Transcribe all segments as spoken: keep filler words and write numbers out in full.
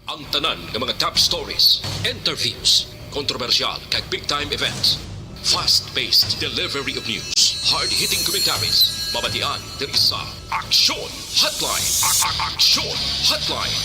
Ang tanan nga mga top stories, interviews, kontrobersyal kag big time events. Fast-paced delivery of news, hard-hitting commentaries, mabatian diri sa Aksyon Hotline. A- a- Aksyon Hotline.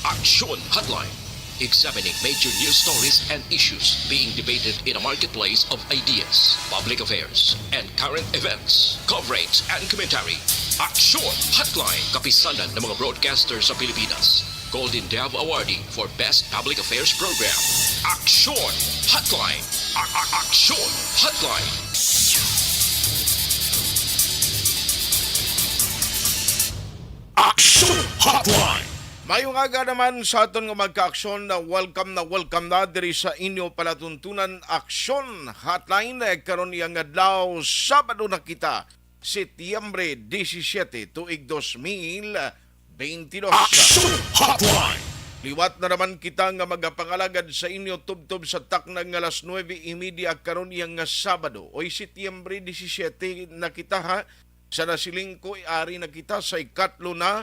Aksyon Hotline. Examining major news stories and issues being debated in a marketplace of ideas, public affairs, and current events. Coverage and commentary. Aksyon Hotline. Kapisanan ng mga broadcaster sa Pilipinas. Golden Dove Awardee for Best Public Affairs Program. Aksyon Hotline. A- a- Aksyon Hotline. Aksyon Hotline. Mayong aga naman sa aton nga magkaaksyon, na welcome na welcome na diri sa inyo palatuntunan, Aksyon Hotline. Eh, karon iyang adlaw, Sabado na kita, Setyembre disisiete, tuig dos mil bentidós. Aksyon Hotline. Liwat na naman kita nga magapangalagad sa inyo tubtob sa takna nga alas nuebe y media karon iyang nga Sabado. Oy, Setyembre disisiete na kita, ha. Sa nasiling ko, ari na kita sa ikatlo na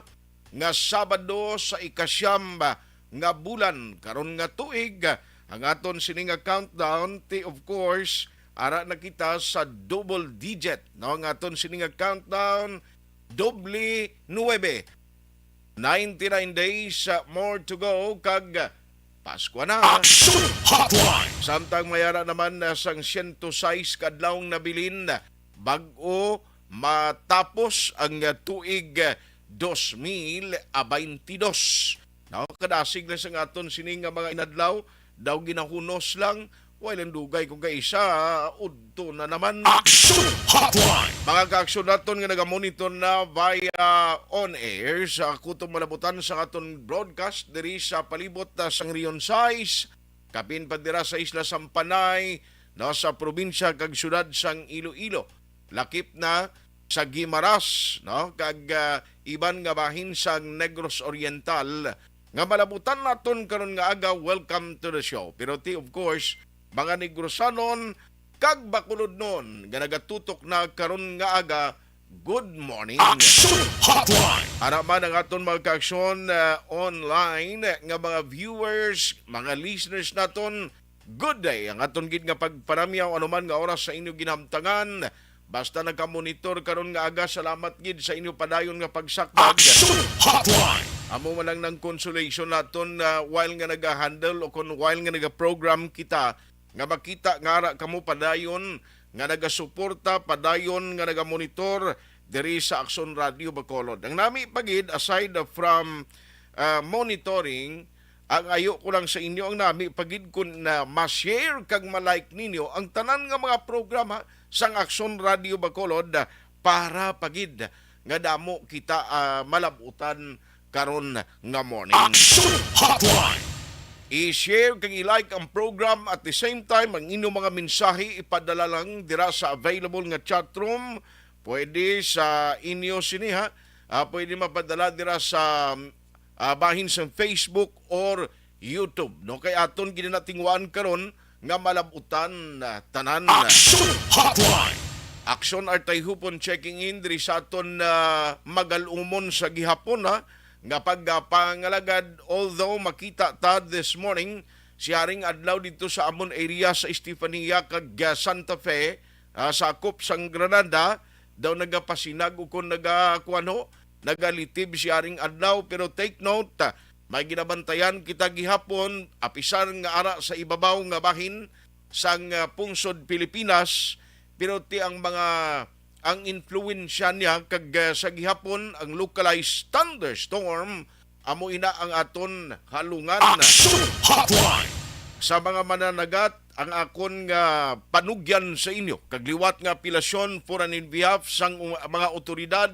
nga Sabado sa ikasyam nga bulan karon nga tuig. Ang aton sini nga countdown, ti, of course, ara na kita sa double digit, no? Ang aton sini nga countdown, doble nuebe. Ninety-nine days, uh, more to go, kag Pasko na. Aksyon Hotline. Samtang may ara naman, uh, sang siyento sais ka adlawng nabilin, bag-o matapos ang, uh, tuig, uh, dos mil bentidós. No, kadasig na sang aton sini nga mga inadlaw, daw ginahunos lang, way lang dugay kung kaisa, udto na naman. Aksyon Hotline. Mga kaaksyon naton nga nagamonitor na via on air sa kutob malabutan sa aton broadcast diri sa palibot, ah, sang Rehiyon sais, kapin pa dira sa Isla sang Panay, no, sa probinsya kag syudad sang Iloilo, lakip na sa Guimaras, no, kag, ah, iban nga bahin sang Negros Oriental, nga malabutan naton karon nga aga. Welcome to the show. Pero ti, of course, mga Negrosanon kag Bacolodnon nga nagatutok na karon nga aga, good morning. Aksyon Hotline. Ara man ang aton mga kaaksyon, ah, online nga mga viewers, mga listeners naton. Good day. Ang aton gid nga pagpanamyaw anuman nga oras sa inyo ginhamtangan. Basta nakamonitor karon nga aga, salamat gid sa inyo padayon nga pagsakdag. Aksyon Hotline. Amo man lang nang consolation naton, ah, while nga nagahandle o kon while nga nagaprogram kita, nga makita nga ara kamo padayon nga nagasuporta, padayon nga nagamonitor diri sa Aksyon Radio Bacolod. Ang nami pa gid, aside from, ah, monitoring, ang ayo ko lang sa inyo, ang nami pa gid kun na ma-share kag ma-like ninyo ang tanan nga mga programa sang Aksyon Radio Bacolod, para pa gid nga damo kita, ah, malabutan karon nga morning. Aksyon Hotline. I-share kag i-like ang program, at the same time ang inyong mga mensahe ipadala lang dira sa available nga chat room. Pwede sa inyo sini, ha. Ah, pwede mapadala dira sa, ah, bahin sa Facebook or YouTube, no? Kay aton gid na tingwaan karon nga malabutan, ah, tanan. Aksyon Hotline. Aksyon Artay Hupon checking in diri sa aton, ah, magal-umon sa gihapon, ha, nga pagpangalagad. Although makita ta this morning, si Haring Adlaw dito sa amon area sa Estefania kag, ah, Santa Fe, ah, sa akop sang Granada, daw nagapasinag o kon nagakuan ho, nagalitib si Haring Adlaw. Pero take note, ah, may ginabantayan kita gihapon, apisar nga ara sa ibabaw nga bahin sang, ah, pungsod Pilipinas, pero ti ang mga, ang influensya niya kag, ah, sa gihapon ang localized thunderstorm, amo ina ang aton halungan. Aksyon Hotline. Sa mga mananagat, ang akon nga panugyan sa inyo kag liwat nga apelasyon for and in behalf sang u-, mga awtoridad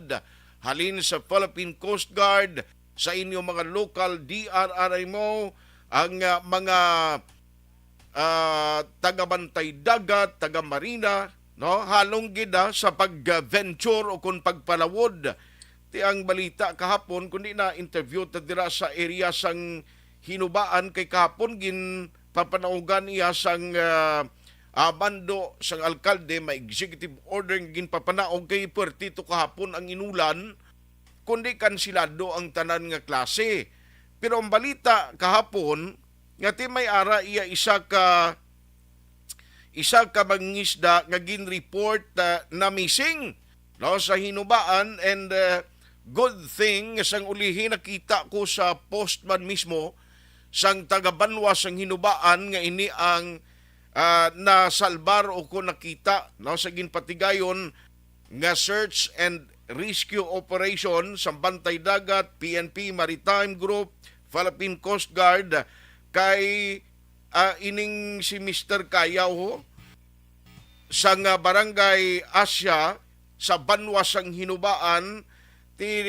halin sa Philippine Coast Guard, sa inyo mga local D R R M O, ang, ah, mga, ah, taga-bantay dagat, taga-marina, no? Halong gid, ah, sa pag-venture o kon pagpalawod. Ti ang balita kahapon, kundi na-interview ta dira sa area sang Hinubaan, kay kahapon ginpapanaugan iya sang, ah, ah, bando sang alkalde, may executive order nga ginpapanaog kay puwerte to kahapon ang inulan. kundi kansilado ang tanan nga klase. Pero ang balita kahapon, nga ti may ara iya isa ka, isa ka mangingisda nga gin-report, ah, na missing, no, sa Hinubaan. And, ah, good thing nga sang ulihi nakita ko sa post man mismo sang taga-banwa sang Hinubaan nga ini ang, ah, nasalbar o kon nakita, no, sa ginpatigayon nga search and rescue operation sang Bantay Dagat, P N P, Maritime Group, Philippine Coast Guard, kay, ah, ining si Mister Kayaw, ho, sang, ah, Barangay Asia sa banwa sang Hinubaan, ti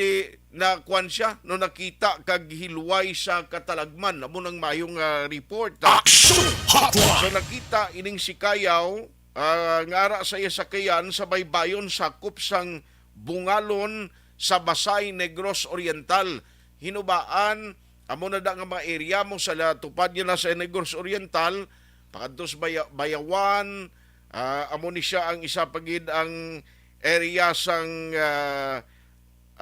na kuwan siya, no, nakita kag hilway sa katalagman. Amo nang mayong, ah, report, ah. Action Hotline! So, nakita ining si Kayaw, ah, nga ara sa iya sakayan sa baybayon sakop sang Bungalon sa Basay, Negros Oriental. Hinubaan, amo na da nga mga area mo sa la-, tupad niya na sa Negros Oriental, pakadto sa Baya-, Bayawan, ah, amo ni siya ang isa pa gid ang area sang, ah,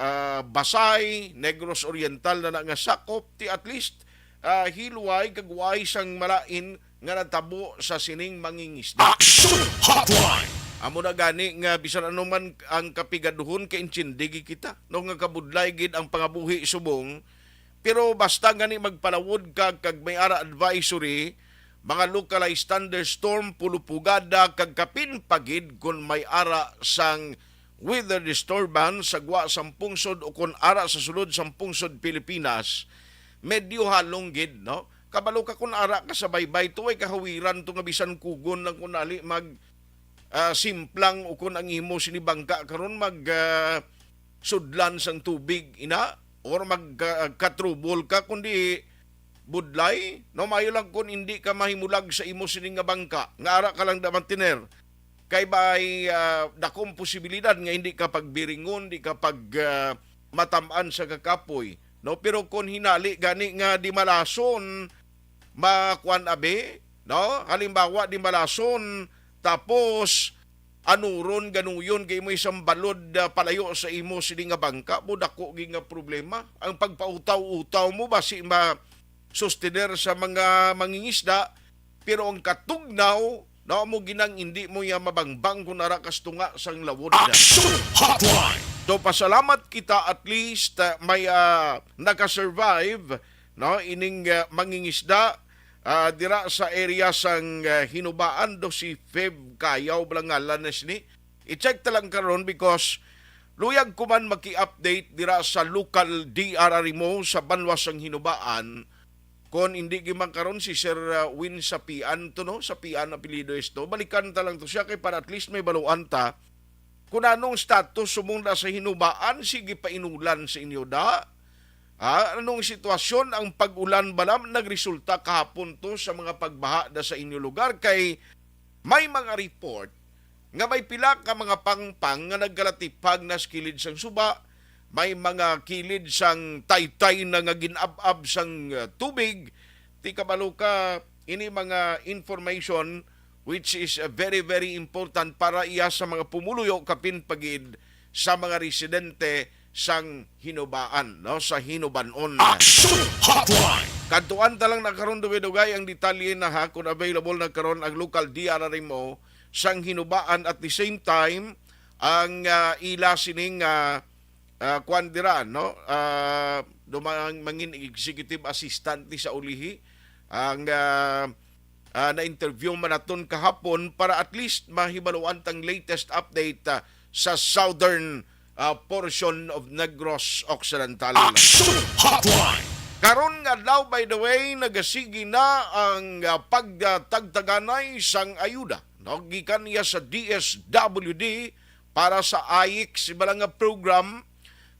ah, Basay, Negros Oriental na, na nga sakop, ti at least, ah, hilway kag way sang malain nga natabo sa sining mangingisda. Action Hotline! Amo na gani nga bisan ano man ang kapigaduhon, kaintindi kita, no, nga kabudlay gid ang pangabuhi subong, pero basta gani magpalawod ka kag may ara advisory, mga localized thunderstorm, pulupugada, kag kapin pa gid kon may ara sang weather disturbance sa gwa sang pungsod o kon ara sa sulod sang pungsod Pilipinas, medyo halong gid, no? Kabalo ka, kon ara ka sa baybay, tuway kahawiran to nga bisan kugon lang, kon ali mag, ah, simplang o kon ang imo sini bangka karon mag, ah, sudlan sang tubig, ina, or mag, ah, katrubol ka, kundi budlay, no? Mayo lang kon hindi ka mahimulag sa imo sini nga bangka, nga ara ka lang da mantener. Kay bay, ah, dakong posibilidad nga hindi ka pagbiringon, di ka pag, ah, matam-an sa kakapoy, no? Pero kon hinali gani nga di malason, makuan abi, no? Halimbawa, di malason, tapos anuron, ganuyon kay mo isang balod, ah, palayo sa imo sini nga bangka, mo dako gid nga problema. Ang pagpautaw-utaw mo basi ma-, sustener sa mga mangingisda, pero ang katugnaw, no, mo ginang hindi mo ya mabangbang kung ara kas tunga sang lawod. Action Hotline! So, pasalamat kita, at least, ah, may, ah, nakasurvive, no, ining, ah, mangingisda, ah, dira sa area sang, ah, Hinubaan, do si Feb Kayaw, bala ngalan na sini. I-check ta lang karon because luyag ko man maki-update dira sa local D R R M O sa banwa sang Hinubaan. Kon hindi gyud man karon si Sir, uh, Win Sapian to, no? Sapian apelyido isto. Balikan ta lang to siya kay para at least may baluan ta kung anong status sumong da sa Hinubaan. Sige, painulan sa inyo da. Ah, anong sitwasyon ang pag-ulan bala nagresulta kahapon to sa mga pagbaha da sa inyo lugar? Kay may mga report nga may pila ka mga pangpang nga nagkalatipag na sa kilid sang suba, may mga kilid sang taytay na nga gin-ab-ab sang, uh, tubig. Ti kabalo ka, ini mga information which is, uh, very, very important para iya sa mga pumuluyo, kapin pa gid sa mga residente sang Hinubaan, no, sa Hinubanon. Action Hotline! Kadtuan ta lang na karon, dugay-dugay ang detalye na, ha, kung available na karon ang local D R R M O sang Hinubaan. At the same time, ang, ah, ila sining, ah, ah, kwan dira, no? Ah, dumang mangin executive assistant ni sa ulihi, ang, ah, ah, na-interview man naton kahapon para at least mahibaluan tang latest update, ah, sa southern, ah, portion of Negros Occidental. Action Hotline! Karon nga adlaw, by the way, nagasigi na ang, ah, pagtagtaganay sang ayuda, no, gikan niya sa D S W D para sa ayik, si bala nga program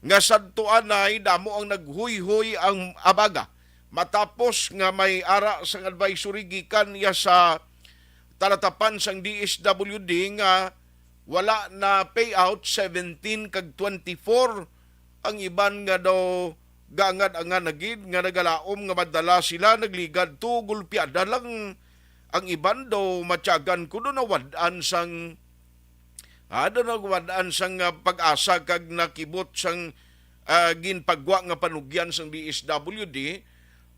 nga sadto anay damo ang naghuyhoy ang abaga matapos nga may ara sang advisory gikan niya sa talatapan sang D S W D nga wala na payout, seventeen kag twenty-four. Ang iban nga daw gaangad-angad na gid nga nagalaom nga madala sila, nagligad to, gulpiada lang. Ang iban daw matyagan ko do nawad-an sang, ah, do nawad-an sang, ah, pag-asa kag nakibot sang ah, ginpagwa nga panugyan sang D S W D,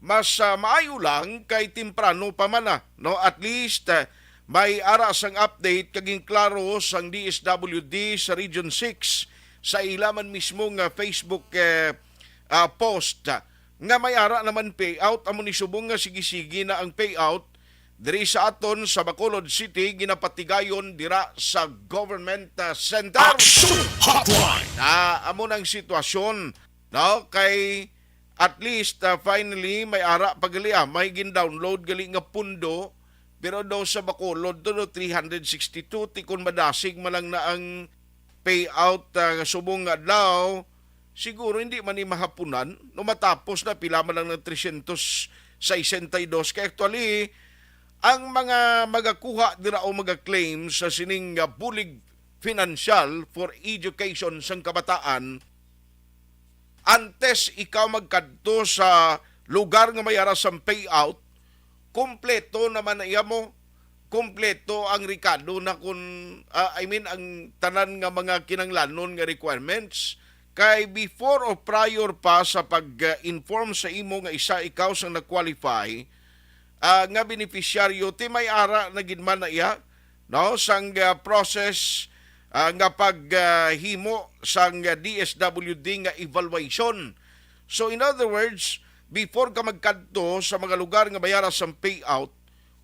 mas, ah, maayo lang kay temprano pa man na, no? At least, ah, may ara sang update kag ginklaro sang D S W D sa Region six sa ila man mismo nga Facebook, eh, ah, post, ah, nga may ara naman payout. Amo ni subong nga sige-sige na ang payout diri sa aton sa Bacolod City, ginapatigayon dira sa Government, ah, Center. Action Hotline! Na amo nang sitwasyon, no? Kay at least, ah, finally, may ara pa gali, ah, may gin-download gali nga pundo, pero daw sa Bacolod to, no, three hundred sixty-two, ti kon madasig man lang na ang payout, ah, subong nga adlaw, siguro hindi man ni mahapunan, no, matapos na pila man lang ng tresyentos sesenta y dos. Kay actually, ang mga magakuha dira o maga-claim sa sining, ah, bulig financial for education sang kabataan, antes ikaw magkadto sa lugar nga may ara sang payout, kompleto naman na iya mo, kompleto ang rekado na kun, ah, I mean, ang tanan nga mga kinanglanon nga requirements. Kay before o prior pa sa pag-inform sa imo nga isa ikaw sang nag-qualify, ah, nga beneficiaryo, ti may ara na gid man na iya, no, sang, ah, process, ah, nga paghimo sang, ah, D S W D nga evaluation. So, in other words, before ka magkadto sa mga lugar nga may ara sang payout,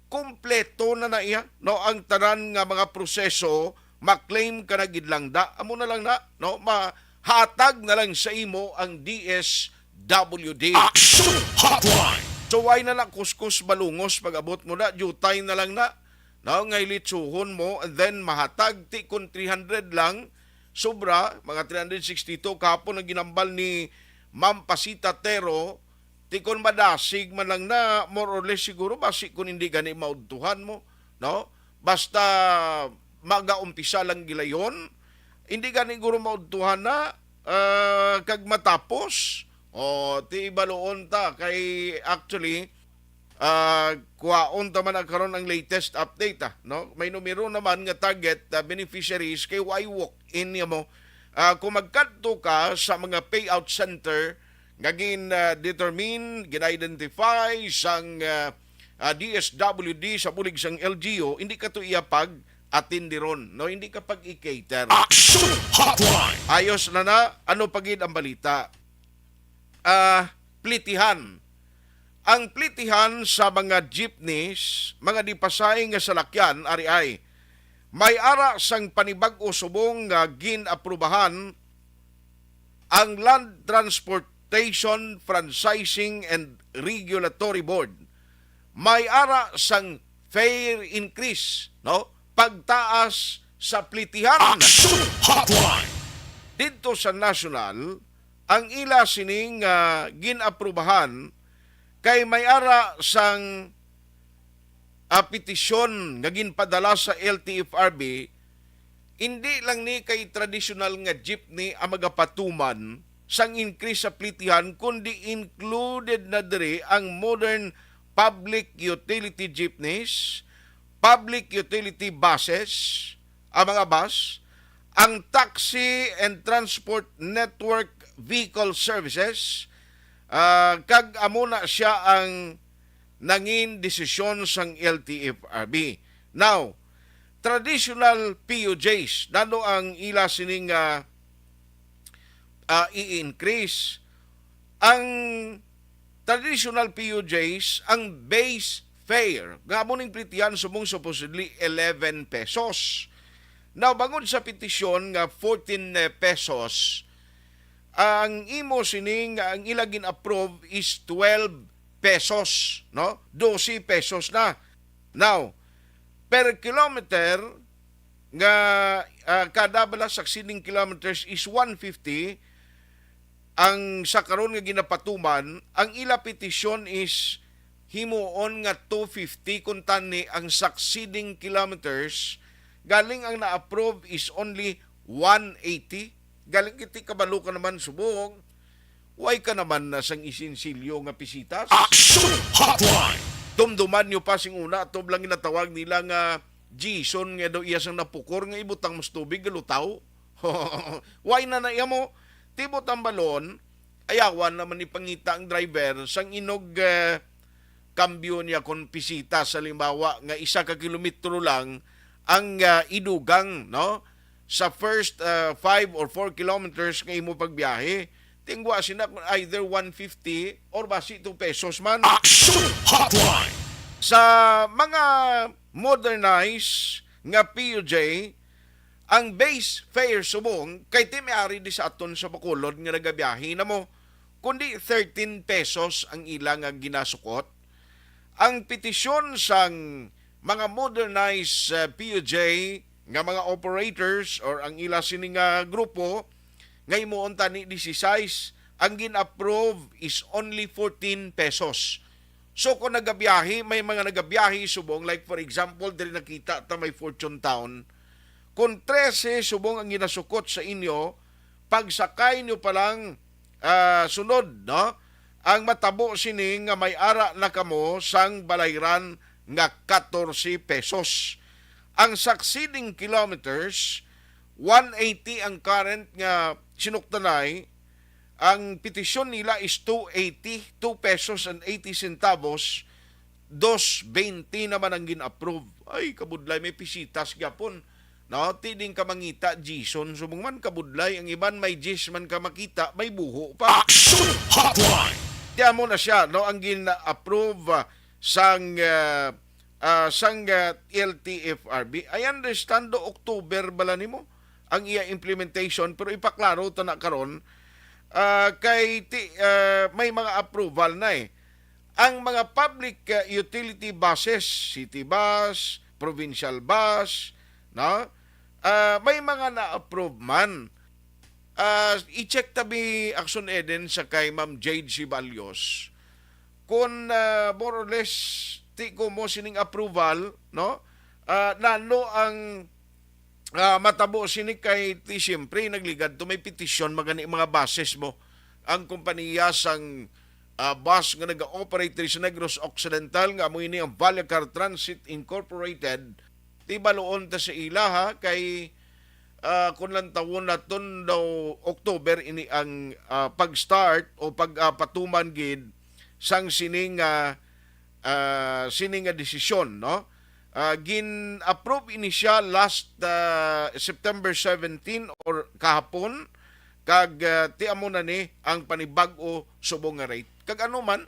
kompleto na na iya, no, ang tanan nga mga proseso, ma-claim ka na gid lang da. Amo na lang na, no, mahatag na lang sa imo ang D S W D. Action Hotline! So, why na na kuskus balungos pag-abot mo na, jutay na lang na, no, nga ilitsuhon mo, and then mahatag, ti kon three hundred lang, sobra, mga three hundred sixty-two, kahapon ang ginambal ni Ma'am Pasita Tero, ti kon madasig man lang na, more or less siguro, basi kung hindi gani maudtuhan mo, no? Basta magaumpisa lang gilayon, hindi gani guro maudtuhan na, ah, kag matapos. O, ti ibaluon ta, kay actually, ah, kuhaon ta man ang karon ang latest update, ah, no? May numero naman nga target, ah, beneficiaries kay way walk-in niya mo. Ah, kung magkadto ka sa mga payout center nga gin, ah, determine, gin-identify sang, ah, ah, D S W D sa bulig sang L G U, hindi ka to iya pag-atindiron, no? Hindi ka pag-i-cater. Action Hotline! Ayos na na, ano pa gid ang balita? Ah, plitihan. Ang plitihan sa mga jeepneys, mga dipasay nga salakyan, ari ay may ara sang panibag-o subong nga gin-aprubahan ang Land Transportation Franchising and Regulatory Board. May ara sang fare increase, no? Pagtaas sa plitihan. Action Hotline! Didto sa national, ang ila sining, ah, gin-aprubahan kay may ara sang, ah, petisyon nga ginpadala sa L T F R B, hindi lang ni kay tradisyonal nga jeepney ang magapatuman sang increase sa plitihan, kundi included na diri ang modern public utility jeepneys, public utility buses, ang mga bus, ang taxi and transport network vehicle services, ah, kag amo na siya ang nangin desisyon sang L T F R B. Now, traditional P U Js, nano ang ila sining, ah, ah, i-increase? Ang traditional P U Js, ang base fare, nga amo ning plitihan subong supposedly eleven pesos. Now, bangod sa petisyon nga fourteen pesos, ang imo sini nga ang ila gin-approve is twelve pesos, no? Dose pesos na. Now, per kilometer nga, ah, kada bala succeeding kilometers is one fifty, ang sa karon nga ginapatuman, ang ila petisyon is himuon nga two fifty, kung tani ang succeeding kilometers, galing ang na-approve is only one eighty. Galing kiti kabalo ka naman subong, way ka naman na sang isinsilyo nga pisitas. Action Hotline! Dumduman nyo pa sing una, atob lang ginatawag nila nga Jason nga daw iya sang napukor nga ibutang mas tubig, galutaw. Way na na iya mo. Tibot ang balon, ayawan naman ipangita ang driver sang inog, eh, kambyo niya kon pisita. Sa halimbawa nga isa ka kilometro lang ang, ah, idugang, no? Sa first, ah, five or four kilometers nga imo pagbiyahe, tingwa sina kung either one fifty or basi two pesos man. Action Hotline! Sa mga modernized nga P U J, ang base fare subong kay ti may ari di sa aton sa Bacolod nga nagabiyahe na mo, kundi thirteen pesos ang ila nga ginasukot. Ang petisyon sang mga modernized, uh, P U J nga mga operators or ang ila sini nga grupo nga himuon tani disisais, ang gin-approve is only fourteen pesos. So kung nagabiyahe, may mga nagabiyahe subong, like for example, diri nakita ta may Fortune Town, kung trese subong ang ginasukot sa inyo, pagsakay nyo pa lang, ah, sunod, no? Ang matabo sini nga may ara na kamo sang balayran nga katorse pesos. Ang succeeding kilometers, one eighty ang current nga sinuktanay, ang petisyon nila is two eighty, two pesos and eighty centavos, dos veinte naman ang gin-approve. Ay, kabudlay, may pisitas gyapon. No, ti din ka mangita, Jason, subong man kabudlay, ang iban may jis man ka makita, may buho pa. Action Hotline! Di amo na siya, no, ang gin-approve, ah, sang, ah, ah, sang, ah, L T F R B. I understand do October bala nimo ang iya implementation, pero ipaklaro ta na karon, ah, kay ti-, ah, may mga approval na eh. Ang mga public, ah, utility buses, city bus, provincial bus, no? Ah, may mga na-approve man. Ah, i-check tabi, Action Eden, sa kay Ma'am Jade Siballos. Kung, ah, more or less, ti ko mo sining approval, no? Ah, nano ang, ah, matabo sini kay ti siyempre nagligad to may petisyon magani mga buses mo ang kompanya sang, ah, bus nga naga-operate diri sa Negros Occidental, nga amo ini ang Vallecar Transit Incorporated. Ti baluon ta sa ila, ha, kay, ah, kung lantawon naton daw October ini ang, ah, pag-start o pag, ah, patuman gid sang sining, ah, ah, sini nga desisyon, no? Ah, gin-approve ini siya last, ah, September seventeen or kahapon, kag, ah, ti amo na ni ang panibag-o subong nga rate. Kag ano man,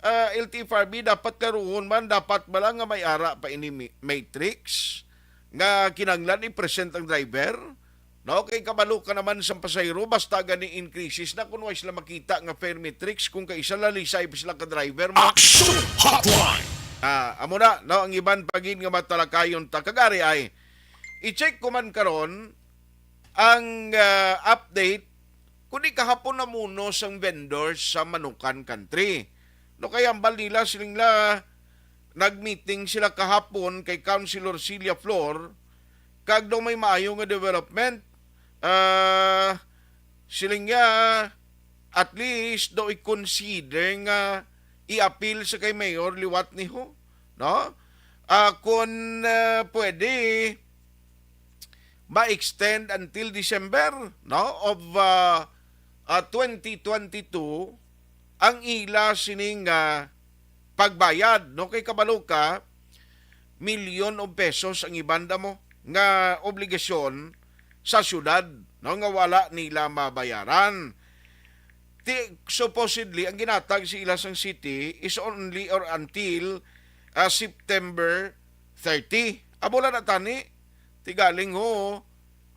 ah, L T F R B, dapat klaruhon man, dapat bala nga may ara pa ini mi-, matrix nga kinahanglan i-present ang driver. No, kay kabalo ka naman sang pasahero, basta gani increases na, kun way sila makita nga fare matrix, kung kaisa lalisay pa sila ka driver mo. Action Hotline! Ah, amo na, no, ang iban pa gid nga matalakayon ta. Kag ari ay, i-check ko man karon ang, ah, update, kundi kahapon na muno sang vendors sa Manukan Country. No, kay hambal nila, siling la, nag-meeting sila kahapon kay Councilor Celia Flor, kag daw may maayo nga development, ah, siling niya, at least daw i-consider nga i-appeal sa kay Mayor liwat ni ho, no? Ah, kung, ah, pwede, ma-extend until December, no, of, ah, ah, twenty twenty-two ang ila sining, ah, pagbayad, no? Kay kabalo ka, milyon og pesos ang iban da mo nga obligasyon sa syudad, no, nga wala nila mabayaran. Ti, supposedly, ang ginatag sa ila sang city is only or until, ah, September thirty. Amo lang na tani, ti galing ho,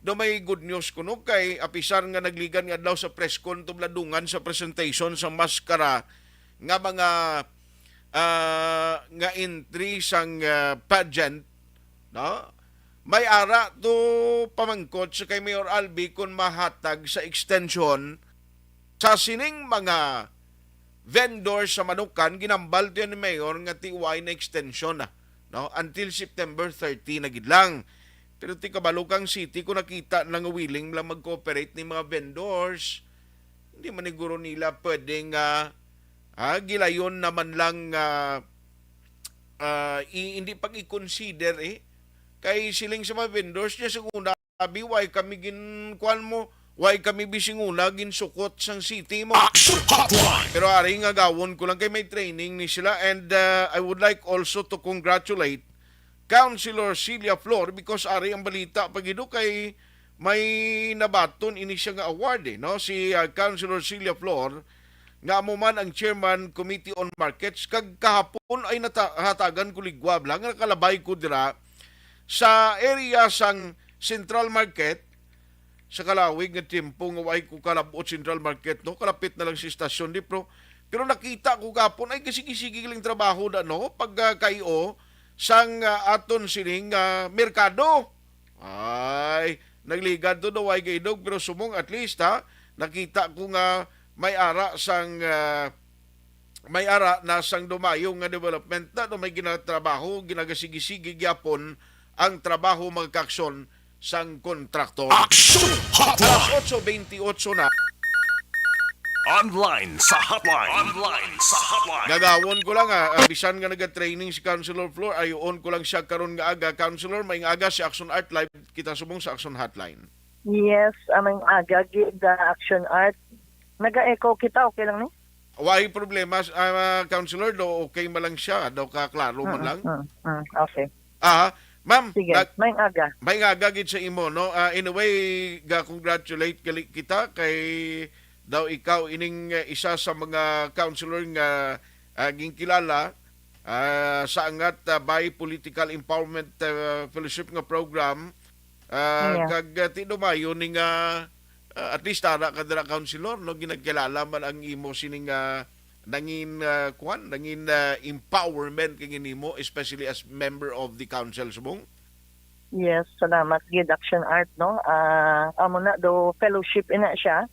do may good news kuno kay apisar nga nagligan nga adlaw sa press con tubladungan sa presentation sa maskara nga mga, ah, nga entry sang, ah, pageant, no? May ara to pamangkot sa kay Mayor Albi kung mahatag sa extension sa sining mga vendor sa Manukan. Ginambal to yan ni Mayor nga ti way na extension na, no? Until September thirty na gid lang. Pero ti kabalo kang city, kung nakita na nga willing lang mag-cooperate ni mga vendors, hindi man siguro nila pwedeng, ah, ah, gilayon naman lang, ah, ah, i-, hindi pag i-consider, eh. Kay siling sa mga vendors niya, sa una, sabi, "Why kami gin-, kuwan mo, Why kami bisinguna ginsukot sang city mo? Action Hotline! Pero ari nga gawon ko lang kay may training ni sila, and uh, I would like also to congratulate Councilor Celia Flor because ari ang balita pa gid kay may nabaton ini siya nga award eh, no? Si uh, Councilor Celia Flor nga amo man ang chairman Committee on Markets kag kahapon ay nata- hatagan ko ligwab lang nakalabay ko dira sa area sang Central Market sa kalawig nga tiyempo nga way ko kalabot Central Market, no? Kalapit na lang sa istasyon di, pero, pero nakita ko gapon ay kasigi-sige lang trabaho na, no? Pag ah, kayo sang ah, aton sining ah, merkado. Ay, nagligad to daw ay gaidog, pero sumong at least ha, nakita ko nga may ara sang ah, may ara na sang dumayo nga development na do may ginatrabaho, ginagasigi-sige gyapon ang trabaho, mga kaaksyon, sang kontraktor. Action Hotline! Alas otso bentiocho na. Online sa hotline. Online sa hotline. Gagawon ko lang, ah, ah, bisan nga nagatraining si Councilor Flor, ayoon ko lang siya karon nga aga. Councilor, may nga aga si Action Art Live. Kita subong sa Action Hotline. Yes, ah, may nga aga gid, ah, Action Art. Naga-echo kita, okay lang ni? Way problema, ah, Councilor, do okay man lang siya, do ka klaro man lang. Mm, mm, okay. Ah, ma'am, Sige, nag- may aga. May nga aga gid sa imo, no? Ah, in a way, ga-congratulate gali kita kay daw ikaw ining eh, isa sa mga councilor nga ah, ginkilala ah, sa Angat ah, by Political Empowerment ah, Fellowship nga program. Ah, Yeah. Kag ah, tinumayo ni nga ah, at least tara ka dira, councilor, no, ginagkilala man ang imo sining ah, nangin ah, kuan, nangin ah, empowerment kay nimo, especially as member of the council subong. Yes, salamat gid, Action Art, no. Ah, amo na do fellowship ina siya.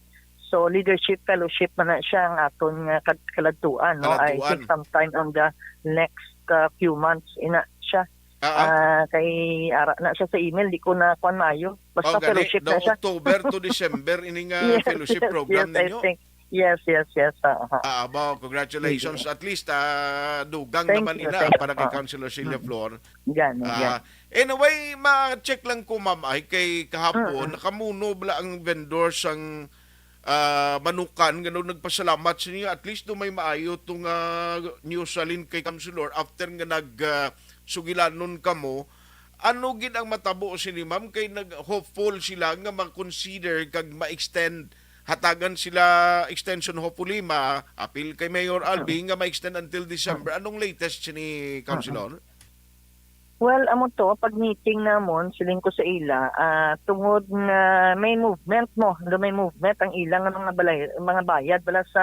So leadership fellowship man na siya ang aton nga kad- kaladtuan, no. I Kaladtuan. Think sometime on the next ah, few months ina siya. Ah, ah. Ah, kay ara na siya sa email, di ko na kuan maayo. Basta Oh, gani, fellowship daw na siya. October to December ini nga Yes, fellowship yes, program yes, I ninyo. Think. Yes, yes, yes. Ah, ah. Ah, abo, congratulations. Sige. At least ah, dugang Thank naman you, ina thank you. Para kay Ah. Councilor Celia Mm. Flor. Gani, Ah, gani. Anyway, ma-check lang ko, ma'am, ay kay kahapon, Mm-mm. Nakamuno bala ang vendor sang ah, Manukan, nga daw nagpasalamat sa niya. At least do may maayo to nga news halin kay Councilor after nga nag ah, sugilanon kamo. Ano gid ang matabo sini, ma'am? Kay nag-hopeful sila nga ma-consider kag ma-extend, hatagan sila extension, hopefully ma-appeal kay Mayor Albi nga ma-extend until December. Anong latest sini, Councilor? Well, amo to, pag meeting namon, siling ko sa ila, ah, tungod nga may movement mo, nga may movement ang ilang mga balay, mga bayad bala sa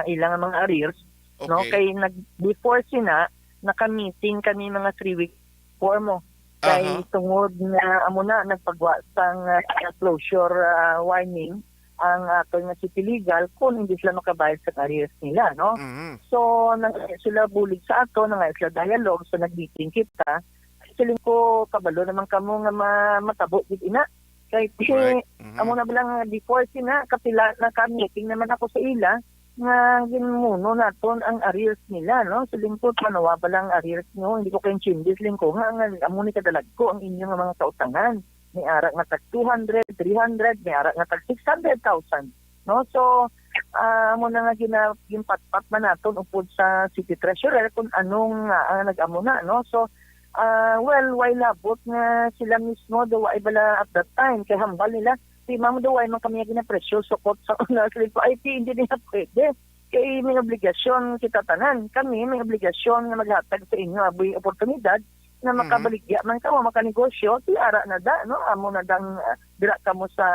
ilang mga arrears, no? Okay. Kay nag before sina, naka-meeting kami mga three weeks before mo. Kay Aha. Tungod nga amo na nagpagwa sang ah, closure ah, warning ang aton nga City Legal kung hindi sila makabayad sa arrears nila, no? Mhm. So, nang sila bulig sa ato, nang sila dialogue, so nag-meeting kita. Siling ko, kabalo naman kamo nga ma- matabo gid ina. Kay Right. Mhm. Amo na ba lang nga before sina, kapila na ka meeting naman ako sa ila, nga ginmuno naton ang arrears nila, no? Siling ko, tanawa ba lang arrears nyo? Hindi ko kaintindi, siling ko, nga, nga, amo ni kadalagko ang inyo nga mga kautangan. May ara nga tag two hundred, three hundred, may ara nga tag six hundred thousand, no? So, ah, amo na nga gina-, ginpatpat man naton upod sa City Treasurer kung anong, ah, ang nag-amo na, no? So, ah, well, way labot nga sila mismo daw ay bala at that time, kay hambal nila, "Si ma'am daw ay man kami nga ginapresyo, sukot sa una." Sabi ko, "Ay, ti, hindi nila pwede. Kay may obligasyon kita tanan. Kami may obligasyon nga maghatag sa inyo aboy oportunidad nga Mhm. makabaligya man kamo, makanegosyo, ti ara na da, no? Amo na dang ah, dira kamo sa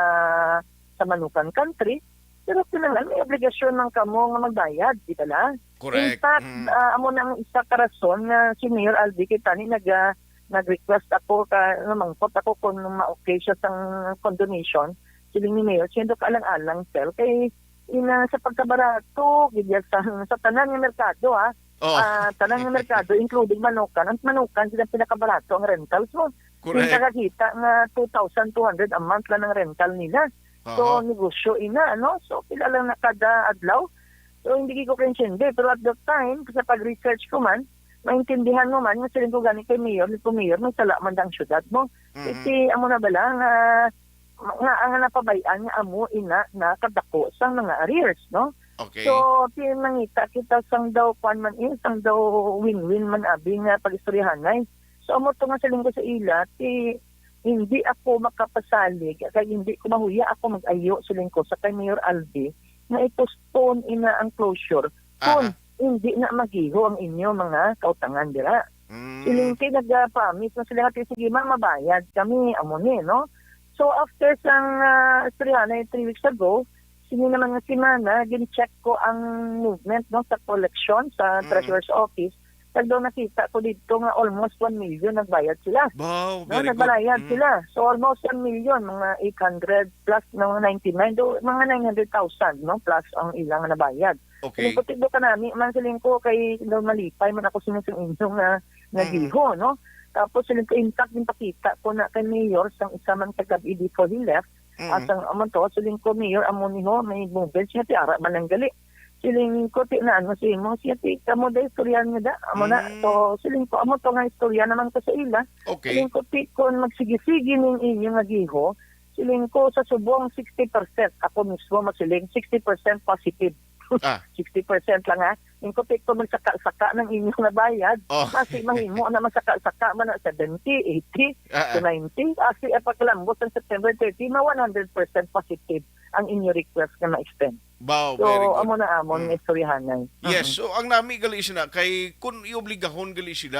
sa Manukan country, pero kinahanglan may obligasyon man kamo nga magbayad, di ba la?" Correct. In fact, Mm. ah, amo na ang isa ka rason nga si Mayor Albi kay tani nag ah, nag-request ako ka namangkot ako kung ma-okay siya sang condonation. Siling ni Mayor, siya daw kaalang-alang, sir, kay ina sa pagkabarato gid ya sa, sa tanan nga merkado, ha. Oh. Ah, tanan nga merkado, including Manukan. Ang Manukan sila pinakabarato ang rentals mo. Correct. Yung kakakita nga two thousand two hundred a month lang ang rental nila. So, Aha. Negosyo ina, ano? So, pila lang na kada adlaw. So, hindi ko kaintindi. Pero at that time, sa pag-research ko man, maintindihan mo man, nga siling ko gani kay Mayor, ni ko Mayor, may sala man ang syudad mo. Mhm. Kasi, amo na ba lang, ah, nga ang napabay-an nga amo ina na kadako sang mga arrears, no? Okay. So, ti-, nangita kita sang daw, kwan man, eh, sang daw win-win man abi nga pag-istoryahanay. So, amo to nga siling ko sa ila, ti, hindi ako makapasalig, kay hindi ko mahuya ako mag-ayo, siling ko, sa kay Mayor Albi, nga i-postpone ina ang closure kung Aha. hindi na magiho ang inyo mga kautangan dira. Mm. Siling kay nag-promise na sila nga, "Sige, ma'am, mabayad kami," amo ni, no? So, after sang, ah, istoryahanay three weeks ago, sini naman nga semana, gin-check ko ang movement, no, sa collection sa Mm. treasurer's office. Kag daw nakita ko dito nga almost one million nagbayad sila. Wow, No, very good. nagbayad Mm. sila. So, almost one million, mga eight hundred plus, no, ninety-nine, do, mga nine hundred thousand, no, plus ang ilang nabayad. Okay. Siling ko, "Tidto ka nami man," siling ko, "kay daw malipay man ako sini sa inyo nga, nga Mm. giho, no?" Tapos siling ko, intact din pakita ko na kay Mayor sang isa man ka gab-i before he left, Mm. asang amo to, siling ko, "Mayor, amo ni ho, may movement." Siya, "Ti ara man ang gali." Siling ko, "Ti na ano si mo?" Siya, "Ti kamo da, istoryahan niyo da." Amo na. Mm. So, siling ko, "Amo to nga istorya naman ko sa ila." Okay. Siling ko, "Ti kon magsigi-sigi ning inyo nga giho," siling ko, "sa subong sixty percent, ako mismo masiling, sixty percent positive." Ah. Sixty percent lang, ha. Yung ko, "Ti kon magsaka-saka ng inyo nga bayad, Oh. basi mahimo na magsaka-saka man na seventy, eighty, Ah, ah. to ninety. Basi ang pagkalambos ng September thirty, ma one hundred percent positive ang inyo request nga ma-extend." Wow, So, very good. amo na amon Mm. nga istoryahanay. Yes, Mm. so ang nami gali sila kay kun iobligahon gali sila,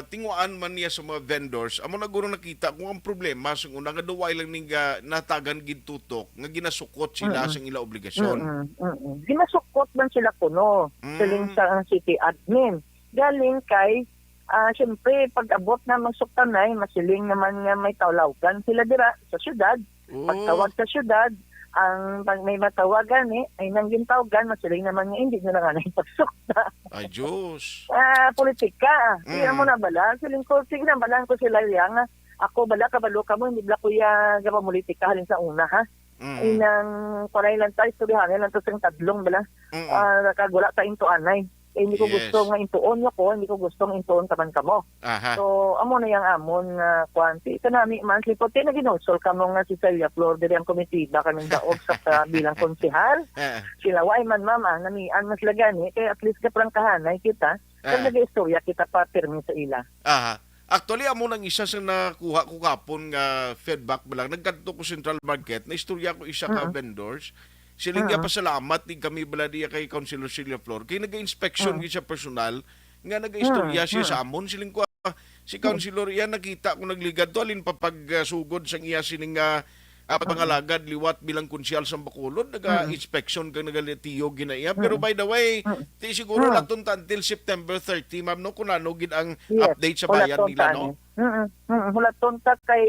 tinguan man niya sa mga vendors, amo na guro nakita kung ang problema sa una nga duway lang ning, ah, natagan gid tutok nga ginasukot sila Mm-mm. sa ila obligasyon. Mm-mm, mm-mm. Ginasukot man sila kuno, Mm. siling sa city admin. Galing kay, ah, siyempre, pag-abot na magsuktanay, masiling naman nga may tawlagan sila dira sa syudad. Oh. Pagtawag sa syudad, ang pag may matawagan, eh, ay nang gintawgan, masiling naman nga hindi nyo na nga na yung pagsukta. Ay, Diyos. Ah, politika. Kaya Mm. mo na bala, siling ko, sige na, balaan ko sila iya nga, ako bala, kabalo ka mo, hindi bala ko iya gapamulitika halin sa una, ha? Mm. Ay nang, kuwanay lang tayo, istoryahan lang to sa tadlong bala. Mm. Ah, nakagula ta into anay. Eh, hindi ko Yes. gusto nga intuon nyo ko, hindi ko gusto nga intuon taman kamo. Aha. So, amo na yang amon nga kuwan. Si kanami man, si Puti, naginusol kamo nga si Celia Flor, diri ang komitiba kaming daog sa, sa bilang konsehal. Ah. Sila, "Why man, ma'am, ah, namian mas lagani, kay at least kaprangkahanay kita." Kag Ah. nag-istorya kita pa pirmi sa ila. Aha. Actually, amo nang isa sa nakuha ko kapon nga feedback ba lang. Nagkadto ko Central Market, naistorya ko isa ka Mm. vendors. Siling niya, Mm. "Pasalamat din kami bala diya kay Councilor Celia Flor. Kay nag-inspection Mm. gid siya personal, nga nag-istorya Mm, siya mm. sa amon." Siling ko, "Ah, si Mm. Councilor iya nakita ko nagligad to, halin pa pagsugod sang iya sining, ah, ah, Mm. pangalagad liwat bilang konsyal sa Bacolod, Mm. naga-inspection kag nagalatiyo gina iya." Pero Mm. by the way, Mm. ti siguro Mm. laton ta until September thirty, ma'am, no, kung ano gid ang Yes. update sa bayad Hulaton nila, ta no? ni. Mm. Mm. Hulaton ta kay